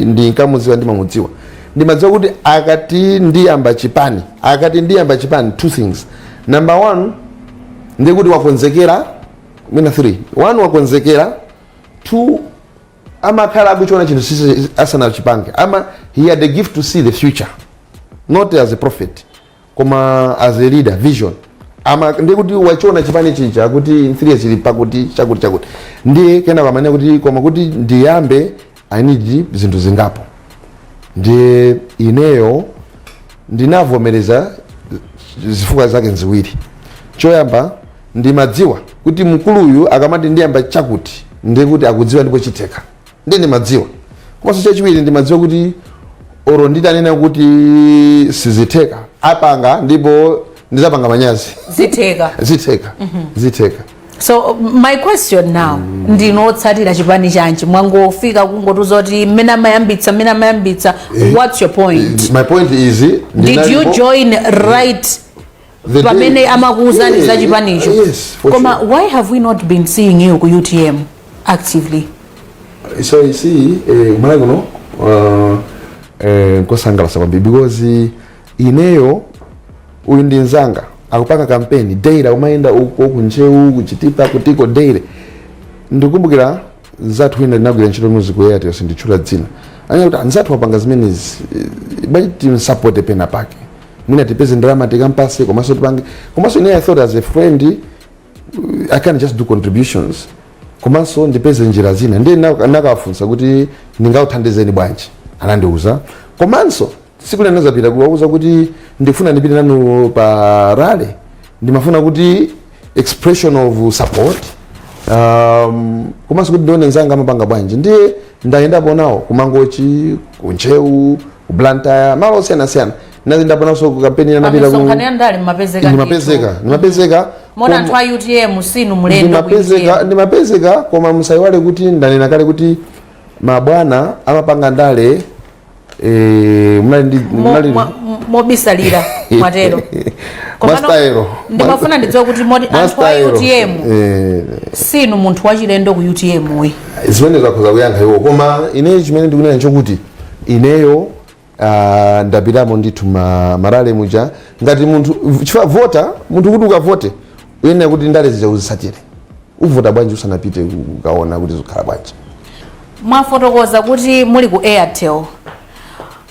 C: ndinkamudziwa, ndimamudziwa, ndimadziwa kuti akati ndiyamba chipani, akati ndiyamba chipani, two things. Number one, ndikuti wakonzekera, mwina three. One, wakonzekera. Two, amakhala akuchiona chinthu sisi asanachipange. Ama he had a gift to see the future, not as a prophet, koma as a leader, vision. Ama ndikuti wachiona chipani chija kuti in 3 years chili pakuti chakuti chakuti. Ndiye kena pamene kuti koma kuti ndiyambe, I need zinthu zingapo. Ndiye ineyo ndinavomereza zifukwa zake nziwiri. Choyamba, ndimadziwa kuti mkuluyu akamati ndiyamba chakuti, ndikuti akudziwa ndipo chitheka, ndiye ndimadziwa. Komanso chachiwiri, ndimadziwa kuti oro nditanena kuti sizitheka, apanga ndipo ndizapanga manyazi.
B: Zitheka.
C: Zitheka, zitheka.
B: So my question now, ndinu otsatira chipani chanji? Mwangofika kungotuza kuti mmene amayambitsa, mmene amayambitsa. What's your point?
C: My point is,
B: Did you join right pamene amakuuzani za chipanicho?
C: Yes, for
B: Koma
C: sure.
B: why have we not been seeing you ku UTM actively?
C: So you see, kumalawi kuno nkosangalatsa kwambiri, because ineyo, uyu ndi mzanga, akupanga kampeni daily, akumayenda uko kunchewu, kuchitipa, kutiko, daily. Ndikumbukira nzathu wina ndinagwira ntchito music ku Airtel, sinditchula dzina, anya kuti anzathu wapanga zimenezi, bwanji timsapote pena pake, mwina tipeze ndalama tikampase, komanso tipange. Komanso ine I thought as a friend I can just do contributions, komanso ndipeze njira zina. Ndiye nakafunsa kuti ndingakuthandizeni bwanji, anandiuza. Komanso tsiku lina ndinazapita kuwauza kuti ndifuna ndipite nanu pa rally, ndimafuna kuti expression of support, komanso kuti ndione nzanga amapanga bwanji. Ndiye ndayendapo nawo kumangochi, kunchewu, ku Blantyre, malo osiyanasiyana. Ndayendapo nawonso ku kampeni anapita ku
B: Pamisonkhano ya ndale mmapezeka?
C: Ndimapezeka, ndimapezeka.
B: Mona anthu a UTM sinu mulendo ku
C: Ndimapezeka.
B: UTM.
C: Ndimapezeka, koma musayiwale kuti ndanena kale kuti mabwana amapanga ndale, munali ndi
B: Mobisalira mwatero. Komano
C: style.
B: ndimafuna ndidziwe kuti moti
C: Mwa
B: anthu a
C: style.
B: UTM, sinu munthu wachilendo ku UTM we?
C: Zimene zakhoza kuyankha iwo, koma ineyo chimene ndikunena chokuti ineyo ndapitamo ndithu ma rally muja ngati munthu, chifukwa vota, munthu kuti ukavote uyenera kuti ndale zija uzisatire. Uvota bwanji usanapite ukaona kuti zikhala bwanji?
B: Mwafotokoza kuti muli ku Airtel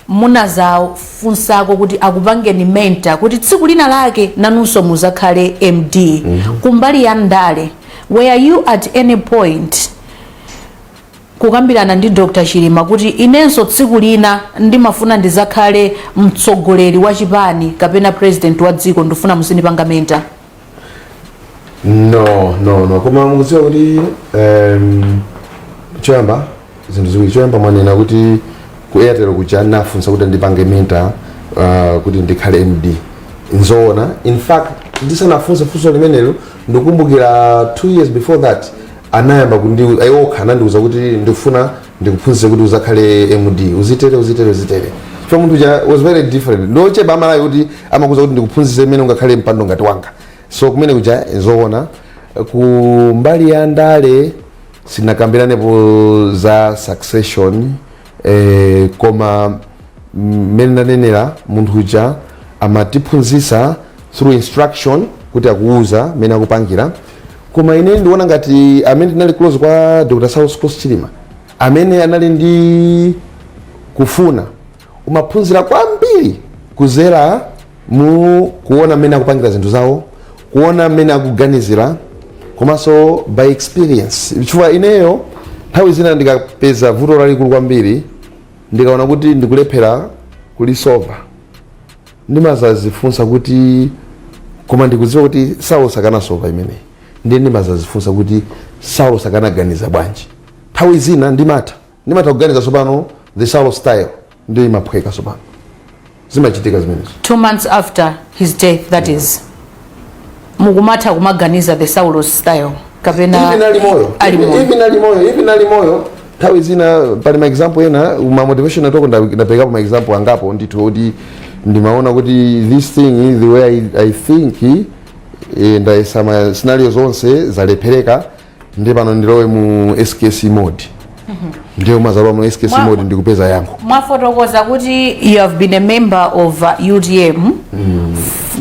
B: munazafunsako kuti akupangeni mentor kuti tsiku lina lake nanunso muzakhale MD. Kumbali ya ndale, were you at any point kukambirana ndi Dr Chilima kuti inenso tsiku lina ndimafuna ndizakhale mtsogoleri wa chipani kapena president wa dziko, ndifuna muzindipanga mentor?
C: No, koma mukudziwa kuti choyamba, zinthu ziwiri. Choyamba, mwanena kuti ku Airtel kuja nafunsa kuti ndipange mentor kuti ndikhale MD. Nzoona. In fact, ndisanafunse funso limenelo, ndikumbukira 2 years before that anayamba kundi ayokha anandiuza kuti ndikufuna ndikuphunzitse kuti uzakhale MD, uzitere, uzitere, uzitere. Chifukwa munthu uja was very different. Ndochepa amalayi kuti amakuza kuti ndikuphunzitse mmene ungakhale mpando ngati wanga. So kumene kuja nzoona. Ku mbali ya ndale sinakambiranepo za succession, koma mmene ndanenera, munthu uja amatiphunzitsa through instruction, kuti akuuza mmene akupangira. Koma ine ndikuona ngati amene tinali close kwa Dr Saulos Klaus Chilima, amene anali ndi kufuna, umaphunzira kwambiri kuzera mu kuona mmene akupangira zinthu zawo, kuona mmene akuganizira, komanso by experience. Chifukwa ineyo nthawi zina ndikapeza vuto lalikulu kwambiri, ndikaona kuti ndikulephera kulisolva, ndimazazifunsa kuti, koma ndikudziwa kuti Saulos akanasolva imeneyi, ndiye ndimazazifunsa kuti Saulos akanaganiza bwanji? Nthawi zina ndimatha kuganiza tsopano the Saulos style, ndiyo imaphweka tsopano. Zimachitika zimenezo.
B: 2 months after his death, that is, mukumatha kumaganiza the Saulos style kapena
C: Even ali moyo.
B: Ali moyo.
C: Even ali moyo, even ali moyo, nthawi zina pali ma example ena, ma motivational talk ndapekapo ma example angapo ndithu kuti ndimaona kuti this thing, the way I think, ndayesa ma scenario zonse, zalephereka, ndi pano ndilowe mu SKC mode. Ndiye umazalowa mu SKC mode ndikupeza yankho.
B: Mwafotokoza kuti you have been a member of UTM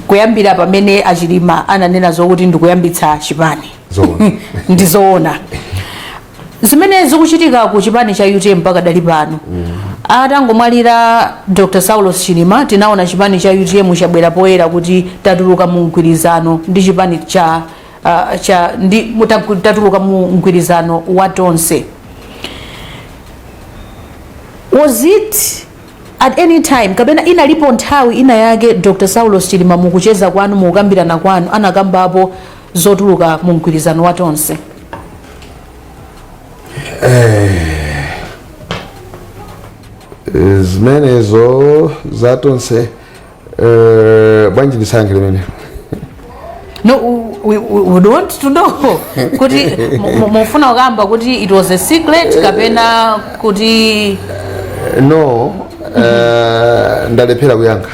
B: kuyambira pamene achilima ananena zokuti ndikuyambitsa chipani.
C: Zoona.
B: Ndizoona zimene zikuchitika ku chipani cha UTM pakadali pano? Atangomwalira Dr Saulos Chilima, tinaona chipani cha UTM chabwera poyera kuti tatuluka mu mgwirizano ndi chipani cha ndi tatuluka mu mgwirizano wa Tonse. Was it at any time kapena inalipo nthawi ina yake Dr Saulos Chilima mukucheza kwanu, mukukambirana kwanu, anakambapo zotuluka mu mgwirizano wa Tonse?
C: Zimenezo za Tonse, bwanji ndisayankhe limene.
B: No, we would want to know kuti mufuna kukamba kuti it was a secret kapena kuti
C: No, ndalephera kuyankha.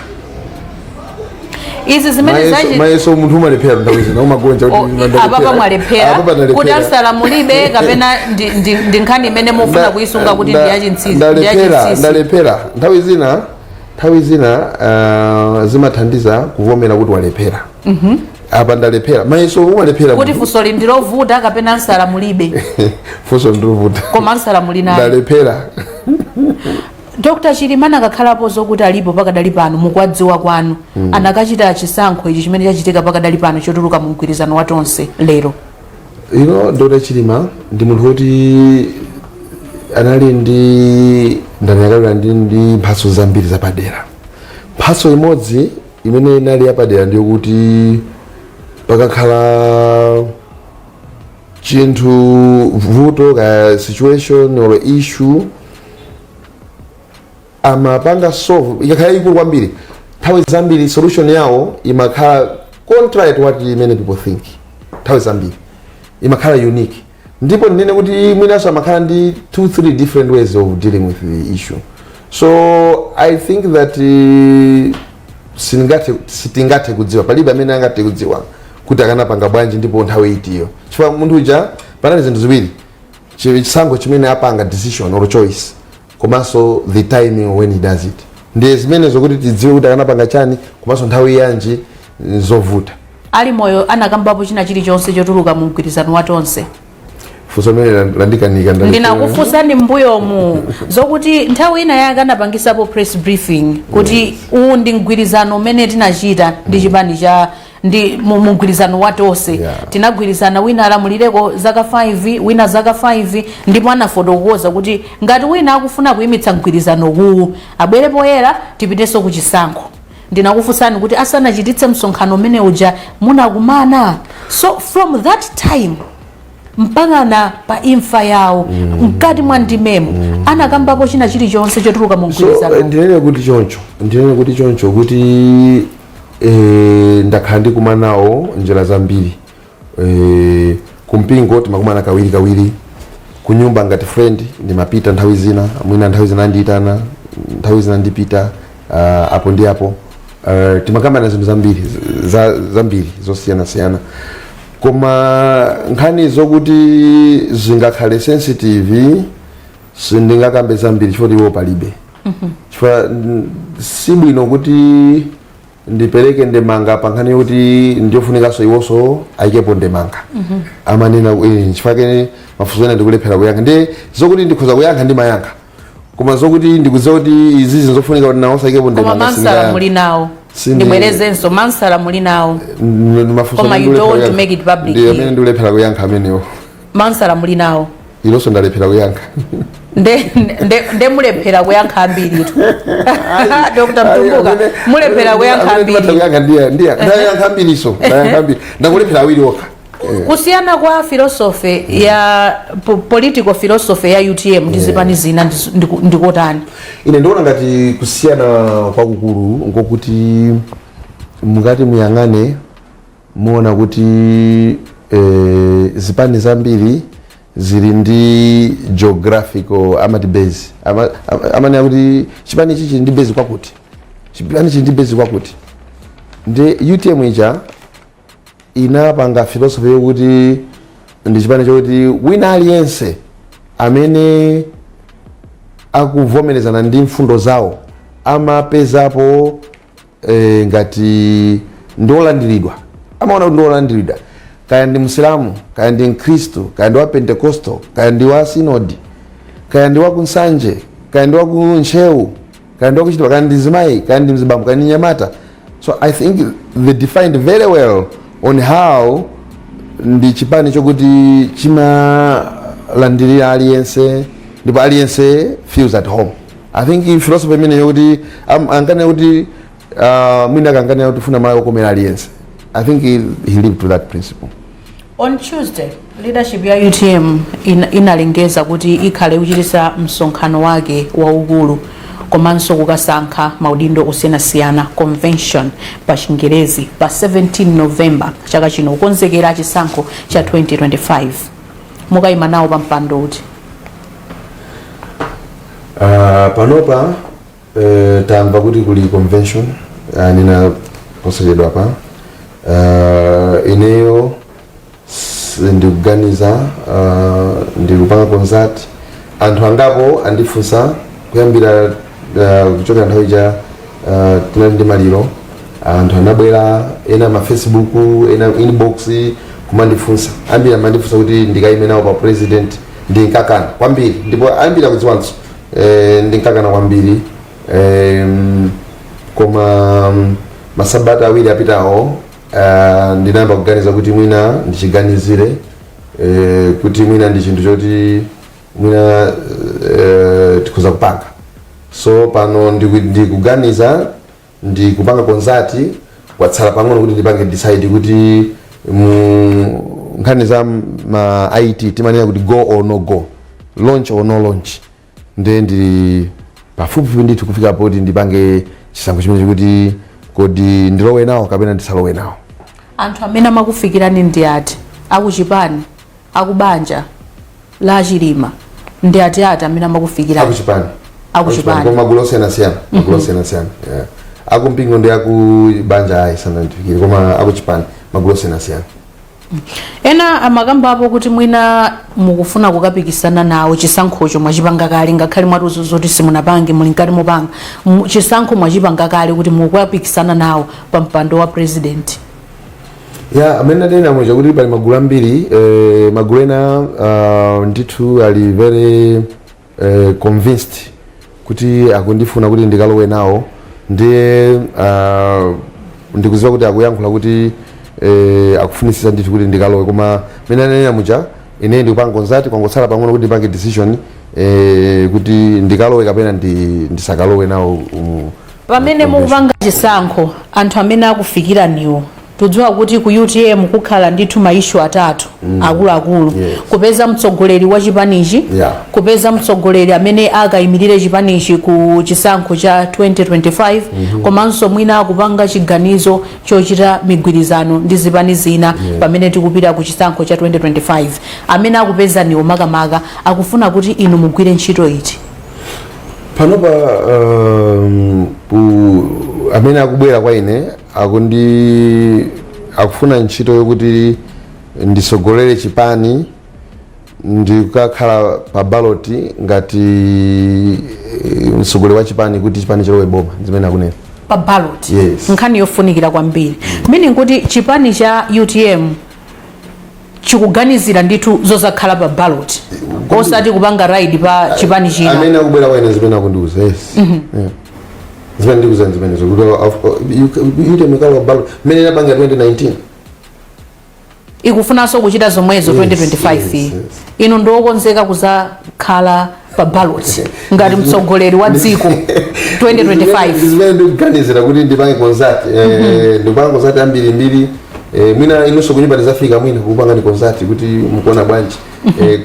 B: Izi zimene
C: Mayeso munthu umalephera nthawi zina, umagonja kuti
B: Oh,
C: ndalephera.
B: Apapa mwalephera
C: Apapa ndalephera.
B: kuti ansala mulibe kapena ndi nkhani imene mufuna kuyisunga kuti ndiyachinsinsi?
C: Ndalephera.
B: Ndiyachinsinsi.
C: Ndalephera. Nthawi zina zimathandiza kuvomera kuti walephera. Apa ndalephera. Mayeso umalephera.
B: Kuti
C: Munthu.
B: Funsoli ndilovuta kapena ansala mulibe?
C: Funso ndilovuta.
B: Koma ansala muli nayo.
C: Ndalephera.
B: Dr Chilima anakakhalapo zokuti alipo pakadali pano, mukuwadziwa kwanu, anakachita chisankho ichi chimene chachitika pakadali pano chotuluka mu mgwirizano wa Tonse lero?
C: Dr Chilima ndi munthu woti anali ndi ndanyakalira ndi mphatso zambiri zapadera. Mphatso imodzi imene inali yapadera ndiyo kuti pakakhala chinthu, vuto ka situation or issue, amapanga solve. Ikakhala ikulu kwambiri, nthawi zambiri solution yawo imakhala contrary to what many people think. Nthawi zambiri imakhala unique, ndipo ndinene kuti mwinanso amakhala ndi two three different ways of dealing with the issue. So I think that Sitingathe kudziwa, palibe amene angathe kudziwa kuti akanapanga bwanji ndipo nthawi itiyo, chifukwa munthu uja panali zinthu ziwiri: chisankho chimene apanga, decision or choice, komanso the timing when he does it. Ndiye zimenezo kuti tidziwe kuti akanapanga chani komanso nthawi yanji, zovuta.
B: Ali moyo anakambapo china chilichonse chotuluka mu mgwirizano wa Tonse?
C: Funso limene landikanika.
B: Ndinakufunsani m'mbuyomu zokuti nthawi ina yake anapangisapo press briefing kuti uwu ndi mgwirizano umene tinachita ndi chipani cha ndi mu mgwirizano wa Tonse. Tinagwirizana wina alamulireko zaka 5, wina zaka 5, ndipo anafotokoza kuti ngati wina akufuna kuyimitsa mgwirizano uwu, abwere poyera, tipitenso ku chisankho. Ndinakufunsani kuti asanachititse msonkhano umene uja munakumana? So from that time mpakana pa imfa yawo, mkati mwa ndimemo, anakambapo china chilichonse chotuluka mu
C: So
B: mgwirizano?
C: Ndinene kuti choncho kuti ndakhala ndikumanawo njira zambiri. Kumpingo timakumana kawiri kawiri, kunyumba ngati friend ndimapita nthawi zina, mwina nthawi zina ndiyitana, nthawi zina ndipita, apo ndi apo. Timakambana zinthu zambiri zambiri zosiyanasiyana, koma nkhani zokuti zingakhale sensitive sindingakambe zambiri chifukwa iwo palibe, chifukwa sibwino kuti ndipereke ndemanga pa nkhani yokuti ndiyofunikanso iwonso ayikepo ndemanga. Amanena chifukwa kene mafunso ena ndikulephera kuyankha. Ndi zokuti ndikhoza kuyankha, ndimayankha, koma zokuti ndikudziwa kuti izizi nzofunika kuti nawo ayikepo
B: Koma
C: ndemanga,
B: mansala
C: sindingayankha.
B: muli nawo? Ndibwerezenso, mansala muli nawo?
C: Mafunso
B: Koma
C: amene
B: you don't
C: ndikulephera
B: want to
C: kuyankha.
B: make it public
C: Ndi
B: here.
C: amene ndikulephera kuyankha amenewo.
B: Mansala muli nawo?
C: Ilonso ndalephera kuyankha.
B: Nde mulephera kuyankha ambiritu, Dr Mtumbuka, mulephera kuyankha ambiri.
C: Kuyankha ndiya ndayankha ambiriso, ndayankha ambiri, ndakulephera awiri okha.
B: Kusiyana kwa philosophy ya political philosophy ya UTM ndi zipani zina ndikotani?
C: Ine ndikuona ngati kusiyana kwakukulu nkokuti mukati muyang'ane muona kuti zipani zambiri zili ndi geographical amati base. Amanena kuti chipani ichi chili ndi base kwakuti, chipani chili ndi base kwakuti. Ndi UTM ija inapanga philosophy yokuti ndi chipani chokuti wina aliyense amene akuvomerezana ndi mfundo zawo amapezapo ngati ndiolandiridwa, amaona kuti ndiolandiridwa, kaya ndi Msilamu, kaya ndi Mkhristu, kaya ndi wa Pentecostal, kaya ndi wa Sinodi, kaya ndi wa kuNsanje, kaya ndi wa ku Ntcheu, kaya ndi wakuchitipa, kaya ndi mzimayi, kaya ndi mzibambo, kaya ndi nyamata. So I think they defined very well on how ndi chipani chokuti chimalandirira aliyense ndipo aliyense feels at home. I think philosophy imene yokuti ankanena kuti mwina akankanena kuti funa Malawi okomera aliyense, I think he lived to that principle.
B: On Tuesday leadership ya UTM inalengeza kuti ikhale kuchitisa msonkhano wake waukulu komanso kukasankha maudindo osiyanasiyana, convention pa Chingerezi, pa 17 November chaka chino, kukonzekera chisankho cha 2025. Mukayima nawo pa mpando uti?
C: Panopa tamva kuti kuli convention, nina posachedwa pa ineyo ndikuganiza, ndikupanga consult anthu angapo. Andifunsa kuyambira kuchokera nthawi ija tinali ndi maliro, anthu anabwera ena ma Facebook, ena inbox kumandifunsa. Ambiri amandifunsa kuti ndikayime nawo pa president. Ndinkakana kwambiri, ndipo ambiri akudziwanso ndinkakana kwambiri. Koma masabata 2 apitawo ndinayamba kuganiza kuti mwina ndichiganizire, kuti mwina ndi chinthu choti mwina tikhoza kupanga. So pano ndikuganiza, ndikupanga consult. Kwatsala pang'ono kuti ndipange decide kuti mu nkhani za ma IT timanena kuti go or no go, launch or no launch. Ndiye ndili pafupifupi ndithu kufika poti ndipange chisankho chimene chikuti kodi ndilowe nawo kapena ndisalowe nawo.
B: Anthu amene amakufikirani ndi ati? Akuchipani, akubanja la Chilima, ndi ati amene amakufikirani?
C: Akuchipani.
B: Akuchipani.
C: Koma magulu osiyanasiyana, magulu osiyanasiyana, yeah. Akumpingo ndi akubanja ayi, sanandifikire, koma akuchipani, magulu osiyanasiyana.
B: Ena amakambapo kuti mwina mukufuna kukapikisana nawo. Chisankhocho mwachipanga kale, ngakhale mwatiuza zoti simunapange, muli mkati mopanga. Chisankho mwachipanga kale kuti mukukapikisana nawo pa mpando wa president?
C: Ya, amene adanena muja kuti pali magulu ambiri, magulu ena ndithu ali very convinced kuti akundifuna kuti ndikalowe nawo. Ndiye ndikuziwa kuti akuyankhula kuti akufunisisa ndithu kuti ndikalowe, koma mene ananena muja, ine ndikupanga consult. Kwangotsala pang'ono kuti ndipange decision kuti ndikalowe kapena ndisakalowe nawo
B: Pamene mukupanga chisankho, anthu amene akufikiraniwo, tudziwa kuti ku UTM kukhala ndithu ma issue atatu akuluakulu: kupeza mtsogoleri wa chipanichi, kupeza mtsogoleri amene akayimirire chipanichi ku chisankho cha 2025, komanso mwina akupanga chiganizo chochita migwirizano ndi zipani zina pamene tikupita ku chisankho cha 2025. Amene akupezaniwo makamaka akufuna kuti inu mugwire ntchito iti?
C: Panopa amene akubwera kwa ine akufuna ntchito yokuti ndisogolere chipani, ndikukakhala pa ballot ngati mtsogoleri wa chipani kuti chipani chilowe boma, zimene akunena.
B: Pa ballot?
C: Yes.
B: Nkhani yofunikira kwambiri, meaning kuti chipani cha UTM chikuganizira ndithu zozakhala pa ballot, osati kupanga ride pa chipani china?
C: Amene akubwera kwa ine, zimene akundiuza, yes, yeah. Zimene ndikuuza zimenezo, kuti UTM ikalowa ballot mmene inapanga 2019.
B: Ikufunanso kuchita zomwezo?
C: Yes,
B: 2025?
C: Yes.
B: Inu ndiokonzeka kuzakhala pa ballot ngati mtsogoleri wa dziko 2025?
C: Zimene ndikuganizira kuti ndipange consult, ndikupanga consult ambirimbiri. Mwina inunso kunyumba ndizafika mwina kupanga ndi consult kuti mukuona bwanji,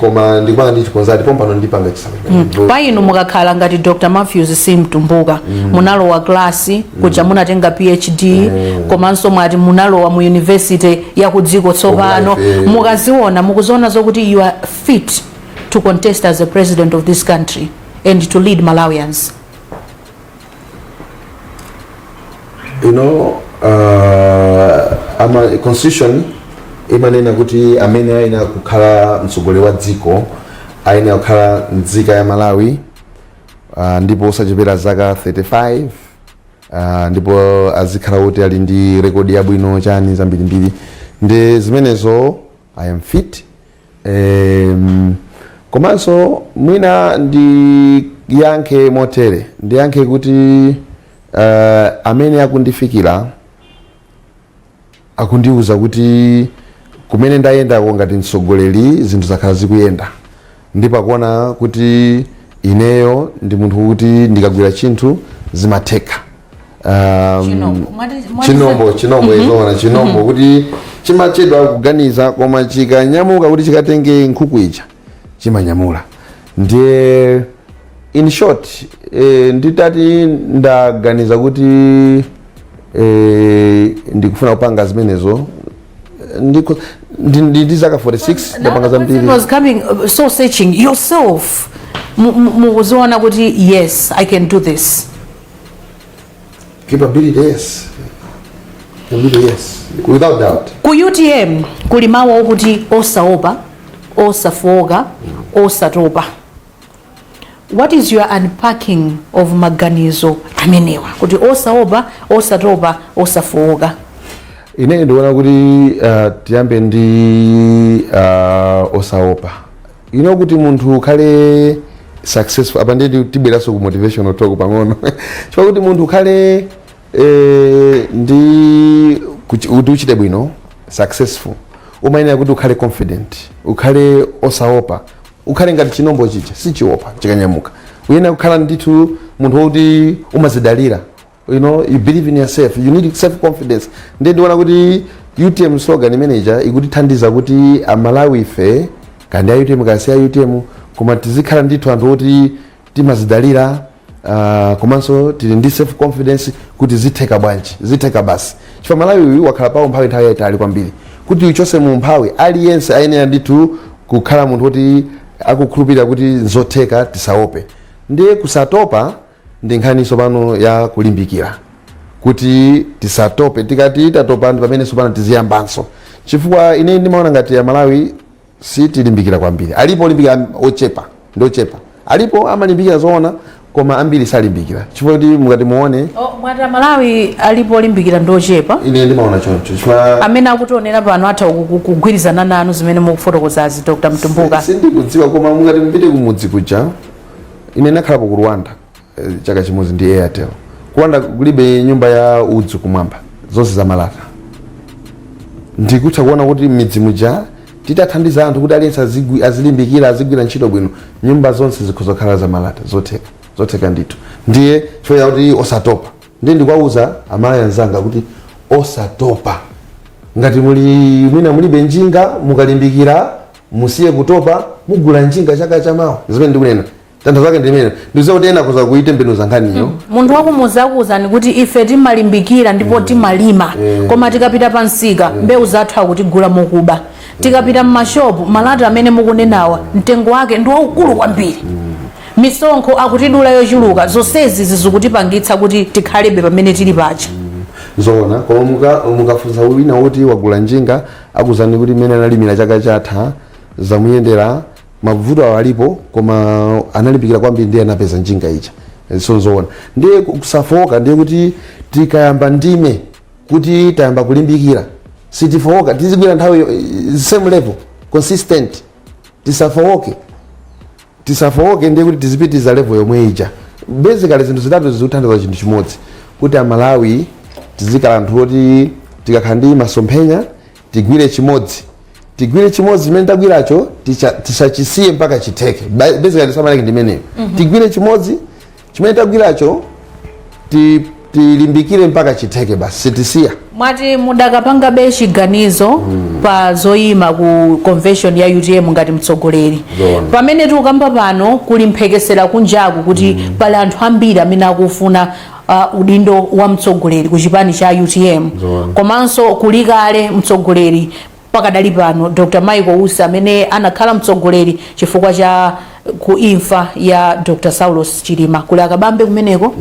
C: koma ndikupanga ndi consult pompano, ndipanga chisankho.
B: Pa inu, mukakhala ngati Dr Matthews C Mtumbuka, munalowa klasi kuja, munatenga PhD, komanso mwati munalowa mu university ya ku dziko tsopano,
C: Life, eh.
B: mukaziona, mukuziona zokuti you are fit to contest as a president of this country and to lead Malawians?
C: Ama constitution imanena kuti amene ayenera kukhala mtsogoleri wa dziko ayenera kukhala nzika ya Malawi, ndipo osachepera zaka 35, ndipo azikhala kuti ali ndi rekodi yabwino, chani, zambirimbiri. Ndi zimenezo, I am fit. Komanso mwina ndiyankhe motere, ndiyankhe kuti amene akundifikira akundiuza kuti kumene ndayendako ngati mtsogoleri zinthu zakhala zikuyenda, ndipo akuona kuti ineyo ndi munthu kuti ndikagwira chinthu zimatheka.
B: Chinombo.
C: Chinombo, chinombo, izona chinombo kuti chimachedwa kuganiza, koma chikanyamuka kuti chikatenge nkhuku ija, chimanyamula. Ndiye in short, nditati ndaganiza kuti ndikufuna kupanga zimenezo, ndi zaka 46, ndapanga zambiri.
B: Was coming, soul searching yourself, mukuziona kuti yes, I can do this?
C: Capability, yes. Capability, yes, without doubt.
B: Ku UTM kuli mawu okuti osaopa, osafoka, osatopa. What is your unpacking of maganizo amenewa kuti osaopa, osatopa, osafoka?
C: Ine ndikuona kuti tiyambe ndi osaopa. Ino kuti munthu ukhale successful, apa ndiye tibweranso ku motivational talk pang'ono, chifukwa kuti munthu ukhale ndi kuti uchite bwino, successful, umayenera kuti ukhale confident, ukhale osaopa, ukhale ngati chinombo chija sichiopa chikanyamuka. Uyenera kukhala ndithu munthu wokuti umazidalira, you believe in yourself, you need self confidence. Ndiye ndikuona kuti UTM slogan imeneja ikutithandiza kuti Amalawi ife, kandi a UTM kasi a UTM, koma tizikhala ndithu anthu oti timazidalira, komanso tili ndi self confidence kuti zitheka bwanji, zitheka basi, chifukwa Malawi uyu wakhala pawo mphawi nthawi yayitali kwambiri. Kuti uchose mu mphawi, aliyense ayenera ndithu kukhala munthu woti akukhulupirira kuti nzotheka, tisaope. Ndiye kusatopa ndi nkhaniso pano ya kulimbikira. Kuti tisatope. Tikati tatopa, ndi pamene sopano tiziyambanso, chifukwa ine ndimaona ngati ya Malawi sitilimbikira kwambiri. Alipo olimbikira ochepa, ndi ochepa. Alipo amalimbikira zoona, koma ambiri salimbikira, chifukwa kuti mukati muone
B: Oh, mwati Amalawi alipo olimbikira ndi ochepa?
C: Ine ndimaona choncho, chifukwa
B: Amene akutionera pano atha kugwirizana nanu zimene mukufotokozazi, Dr Mtumbuka?
C: Sindikudziwa, koma mukati mupite kumudzi kuja, ine nakhalapo ku Rwanda chaka chimodzi ndi Airtel. Ku Rwanda kulibe nyumba ya udzu kumwamba, zonse zamalata. Ndikutha kuona kuti m'midzi muja titathandiza anthu kuti aliyense azilimbikira, azigwira ntchito bwino, nyumba zonse zikhoza kukhala zamalata. Zotheka, zotheka ndithu. Ndiye chifukwa chakuti osatopa, ndiye ndikuwauza Amalawi anzanga kuti osatopa. Ngati muli mwina mulibe njinga, mukalimbikira, musiye kutopa, mugula njinga chaka chamawa. Zimene ndikunena, tanthauzo lake ndimene ndikuziwa kuti ena akhoza kuitembenuza nkhaniyo.
B: Munthu wakumuzi akuwuzani kuti ife timalimbikira ndipo timalima, koma tikapita pa msika mbewu zathu akutigula mokuba. Tikapita mmashopu, malata amene mukunenawa mtengo wake ndi waukulu kwambiri, misonkho akutidula yochuluka. Zonsezi zizikutipangitsa kuti tikhalebe pamene tili paja.
C: Zoona, koma mukafunsa wina woti wagula njinga, akuzani kuti mmene analimira chaka chatha zamuyendera. Mavuto awo alipo, koma analimbikira kwambiri, ndiye anapeza njinga ija. So zoona, ndiye kusafowoka, ndiye kuti tikayamba ndime kuti tayamba kulimbikira, sitifowoka, tizigwira nthawi same level, consistent. Tisafowoke, tisafowoke. Ndiye kuti tizipitiza level yomwe ija. Basically zinthu zitatu zikuthandiza chinthu chimodzi, kuti Amalawi tizikhala anthu oti tikakhala ndi masomphenya, tigwire chimodzi, tigwire chimodzi chimene tagwiracho, tisachisiye mpaka chitheke. Basically samaleke ndimeneyo. Tigwire chimodzi chimene tagwiracho, tilimbikire mpaka chitheke basi, sitisiya.
B: Mwati mudakapangabe chiganizo pa zoyima ku convention ya UTM ngati mtsogoleri?
C: Zoona.
B: Pamene tikukamba pano, kuli mphekesera kunjaku kuti pali anthu ambiri amene akufuna udindo wa mtsogoleri ku chipani cha UTM.
C: Zoona.
B: Komanso kuli kale mtsogoleri pakadali pano, Dr Michael Usi, amene anakhala mtsogoleri chifukwa cha ku imfa ya Dr Saulos Chilima. Kuli Akabambe kumeneko,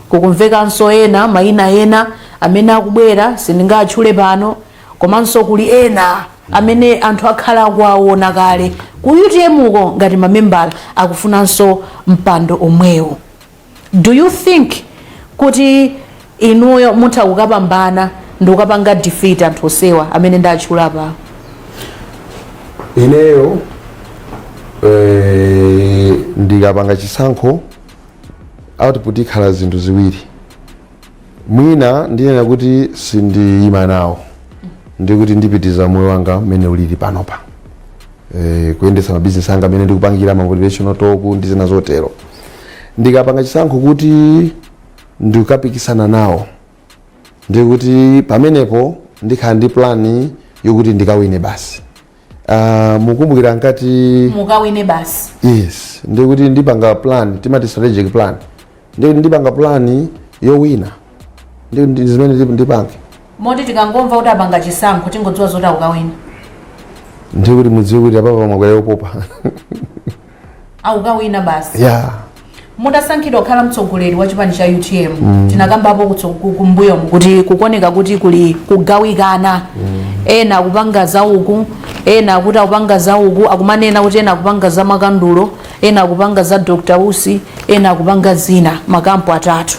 B: kukumvekanso ena mayina ena amene akubwera, sindingatchule pano. Komanso kuli ena amene anthu akhala akuwaona kale ku UTM uko ngati mamembala, akufunanso mpando omwewo. Do you think kuti inuyo mutha kukapambana ndi kukapanga defeat anthu osewa amene ndatchula pa?
C: Ineyo ndikapanga chisankho, output ikhala zinthu ziwiri. Mwina ndinena kuti sindiyima nawo, ndikuti ndipitiza moyo wanga mmene ulili panopa, kuyendetsa mabizinesi anga amene ndikupangira ma motivational talk ndi zina zotero. Ndikapanga chisankho kuti ndikapikisana nawo, ndikuti pamenepo ndikhala ndi plan yokuti ndikawine basi. Mukumbukira nkati
B: Mukawine basi?
C: Yes, ndikuti ndipanga plan, timati strategic plan, ndikuti ndipanga plan yowina, ndi zimene ndipange.
B: Moti tikangomva kuti apanga chisankho, tingodziwa zoti akukawina?
C: Ndikuti mudziwe kuti apapa mwakwera yopopa.
B: Akukawina basi?
C: Yeah.
B: Mutasankhidwa kukhala mtsogoleri wa chipani cha UTM, tinakambapo kumbuyomu kuti kukoneka kuti kuli kugawikana, ena akupanga zauku, ena akuti akupanga zauku, akumanena kuti ena akupanga za makandulo, ena akupanga za Dr Usi, ena akupanga zina, makampu atatu.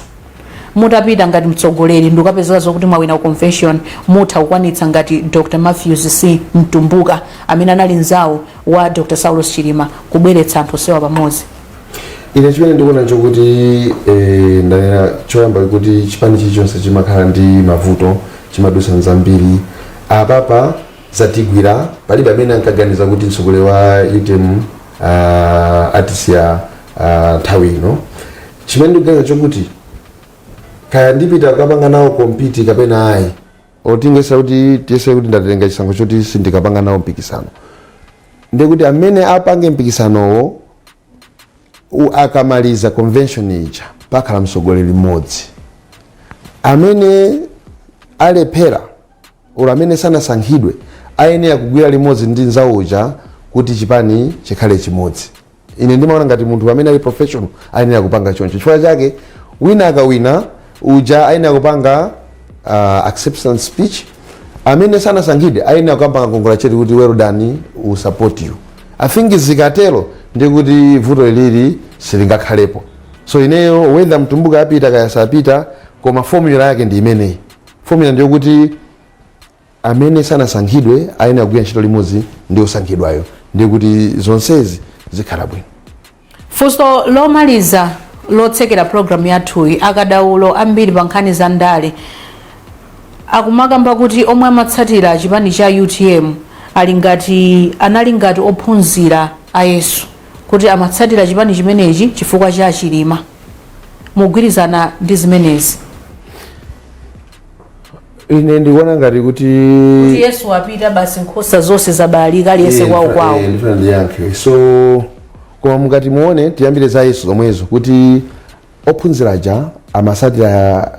B: Mutapita ngati mtsogoleri ndikukapezeka zokuti mwawina convention, mutha kukwanitsa ngati Dr Matthews C Mtumbuka, amene anali mzawo wa Dr Saulos Chilima, kubweretsa anthu osewa pamodzi?
C: Ine chimene ndikuona nchokuti ndanena choyamba kuti chipani chilichonse chimakhala ndi mavuto, chimadusa nzambiri. Apapa zatigwira, palibe amene ankaganiza kuti mtsogoleri wa UTM atisiya nthawi ino. Chimene ndikuganiza chokuti kaya ndipita kukapanga nawo compete kapena ayi, otingesa kuti tiyese kuti ndatenga chisankho choti sindikapanga nawo mpikisano, ndikuti amene apange mpikisanowo akamaliza convention ija, pakhala mtsogoleri mmodzi. Amene alephera olo amene sanasankhidwe ayenera kugwira limodzi ndi nzawo uja kuti chipani chikhale chimodzi. Ine ndimaona ngati munthu amene ali professional ayenera kupanga choncho. Chifukwa chake wina akawina Uja ayenera kupanga acceptance speech. Amene sanasankhidwe ayenera kukapanga congratulate kuti, "Well done, we support you." I think zikatero ndikuti vuto ilili silingakhalepo. So ineyo, whether Mtumbuka apita kaya sapita, koma formula yake ndi imeneyi. Formula ndiyokuti amene sanasankhidwe ayenera kugwira ntchito limodzi ndi osankhidwayo, ndikuti zonsezi zikhala bwino.
B: Funso lomaliza lotsekera programu yathuyi: akadaulo ambiri pa nkhani za ndale akumakamba kuti omwe amatsatira chipani cha UTM ali ngati anali ngati ophunzira a Yesu, kuti amatsatira chipani chimenechi chifukwa cha Chilima. Mugwirizana ndi zimenezi?
C: Ine ndikuona ngati kuti
B: Kuti Yesu apita, basi, nkhosa zonse zabalalika, aliyense kwawo kwawo.
C: Ndifuna ndiyankhe. So koma mukati muone, tiyambire za Yesu zomwezo, kuti ophunzira aja amasatira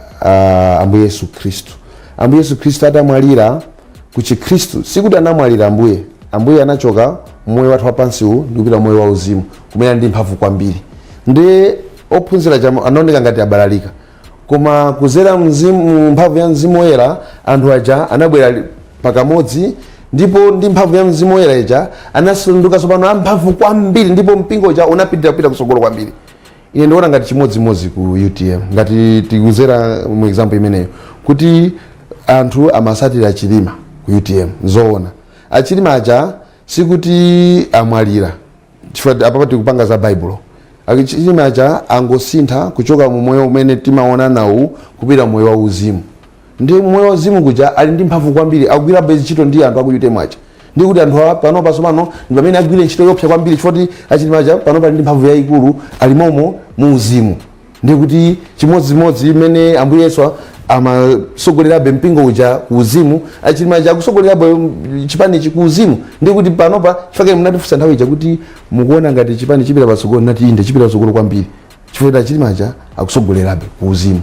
C: Ambuye Yesu Khristu. Ambuye Yesu Khristu atamwalira, ku Chikhristu sikuti anamwalira Ambuye. Ambuye anachoka moyo wathu wapansiwu ndikupita moyo wauzimu, kumene ali ndi mphamvu kwambiri. Ndi ophunzira aja anaoneka ngati abalalika, koma kuzera mzimu, mphamvu ya Mzimu Woyera, anthu aja anabwera pakamodzi, ndipo ndi mphamvu ya Mzimu Woyera ija anasanduka tsopano amphamvu kwambiri, ndipo mpingo uja unapitirira kupita kutsogolo kwambiri. Ine ndikuona ngati chimodzimodzi ku UTM, ngati tikuzera mu example imeneyo, kuti anthu amasatira Chilima ku UTM, zoona Achilima aja sikuti amwalira, chifukwa apapa tikupanga za Baibulo. Achilima aja angosintha kuchoka mu moyo umene timaona nawu kupita moyo wa uzimu. Ndi moyo wa uzimu kuja ali ndi mphamvu kwambiri, akugwira ntchito ndi anthu aku UTM aja. Ndi kuti anthu awa panopa tsopano ndi pamene agwire ntchito yopsa kwambiri, chifukwa kuti Achilima aja panopa ali ndi mphamvu yayikulu, ali momo mu uzimu. Ndi kuti chimodzimodzi imene Ambuye Yesu amasogolerabe mpingo uja ku uzimu, Achilima aja akusogolerabe chipanichi ku uzimu. Ndi kuti panopa, chifukwa munatifunsa nthawi ija kuti mukuona ngati chipani chipita patsogolo, nati inde, chipita patsogolo kwambiri, chifukwa kuti Achilima aja akusogolerabe ku uzimu.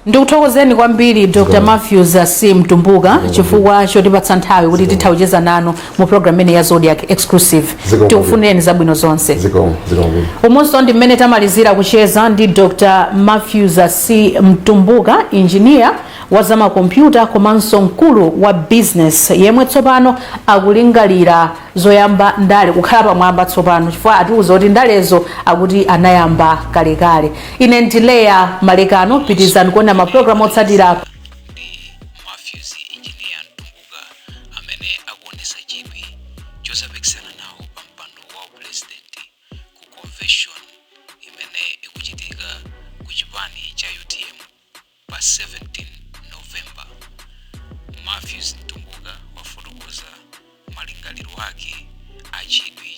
B: Ndikuthokozeni kwambiri, Dr Matthews C Mtumbuka, chifukwa chotipatsa nthawi kuti titha kucheza nanu mu program imene ya Zodiak Exclusive.
C: Zikomo.
B: Tikufunireni zabwino zonse.
C: Zikomo, zikomo.
B: Umonso ndi mmene tamalizira kucheza ndi Dr Matthews C Mtumbuka, injiniya wa zamakompyuta komanso mkulu wa business, yemwe tsopano akulingalira zoyamba ndale, kukhala pamwamba tsopano, chifukwa atiuza kuti ndalezo akuti anayamba kalekale. Ine ndileya Malekano. Pitizani kuona mapulogalamu otsatira.
A: Ndi Matthews Engineer Mtumbuka amene akuonesa chidwi chosapikisana nawo pa mpando wa president ku convention imene ikuchitika ku chipani cha UTM pa 17 November. Matthews Mtumbuka wafotokoza malingaliro ake achidwi.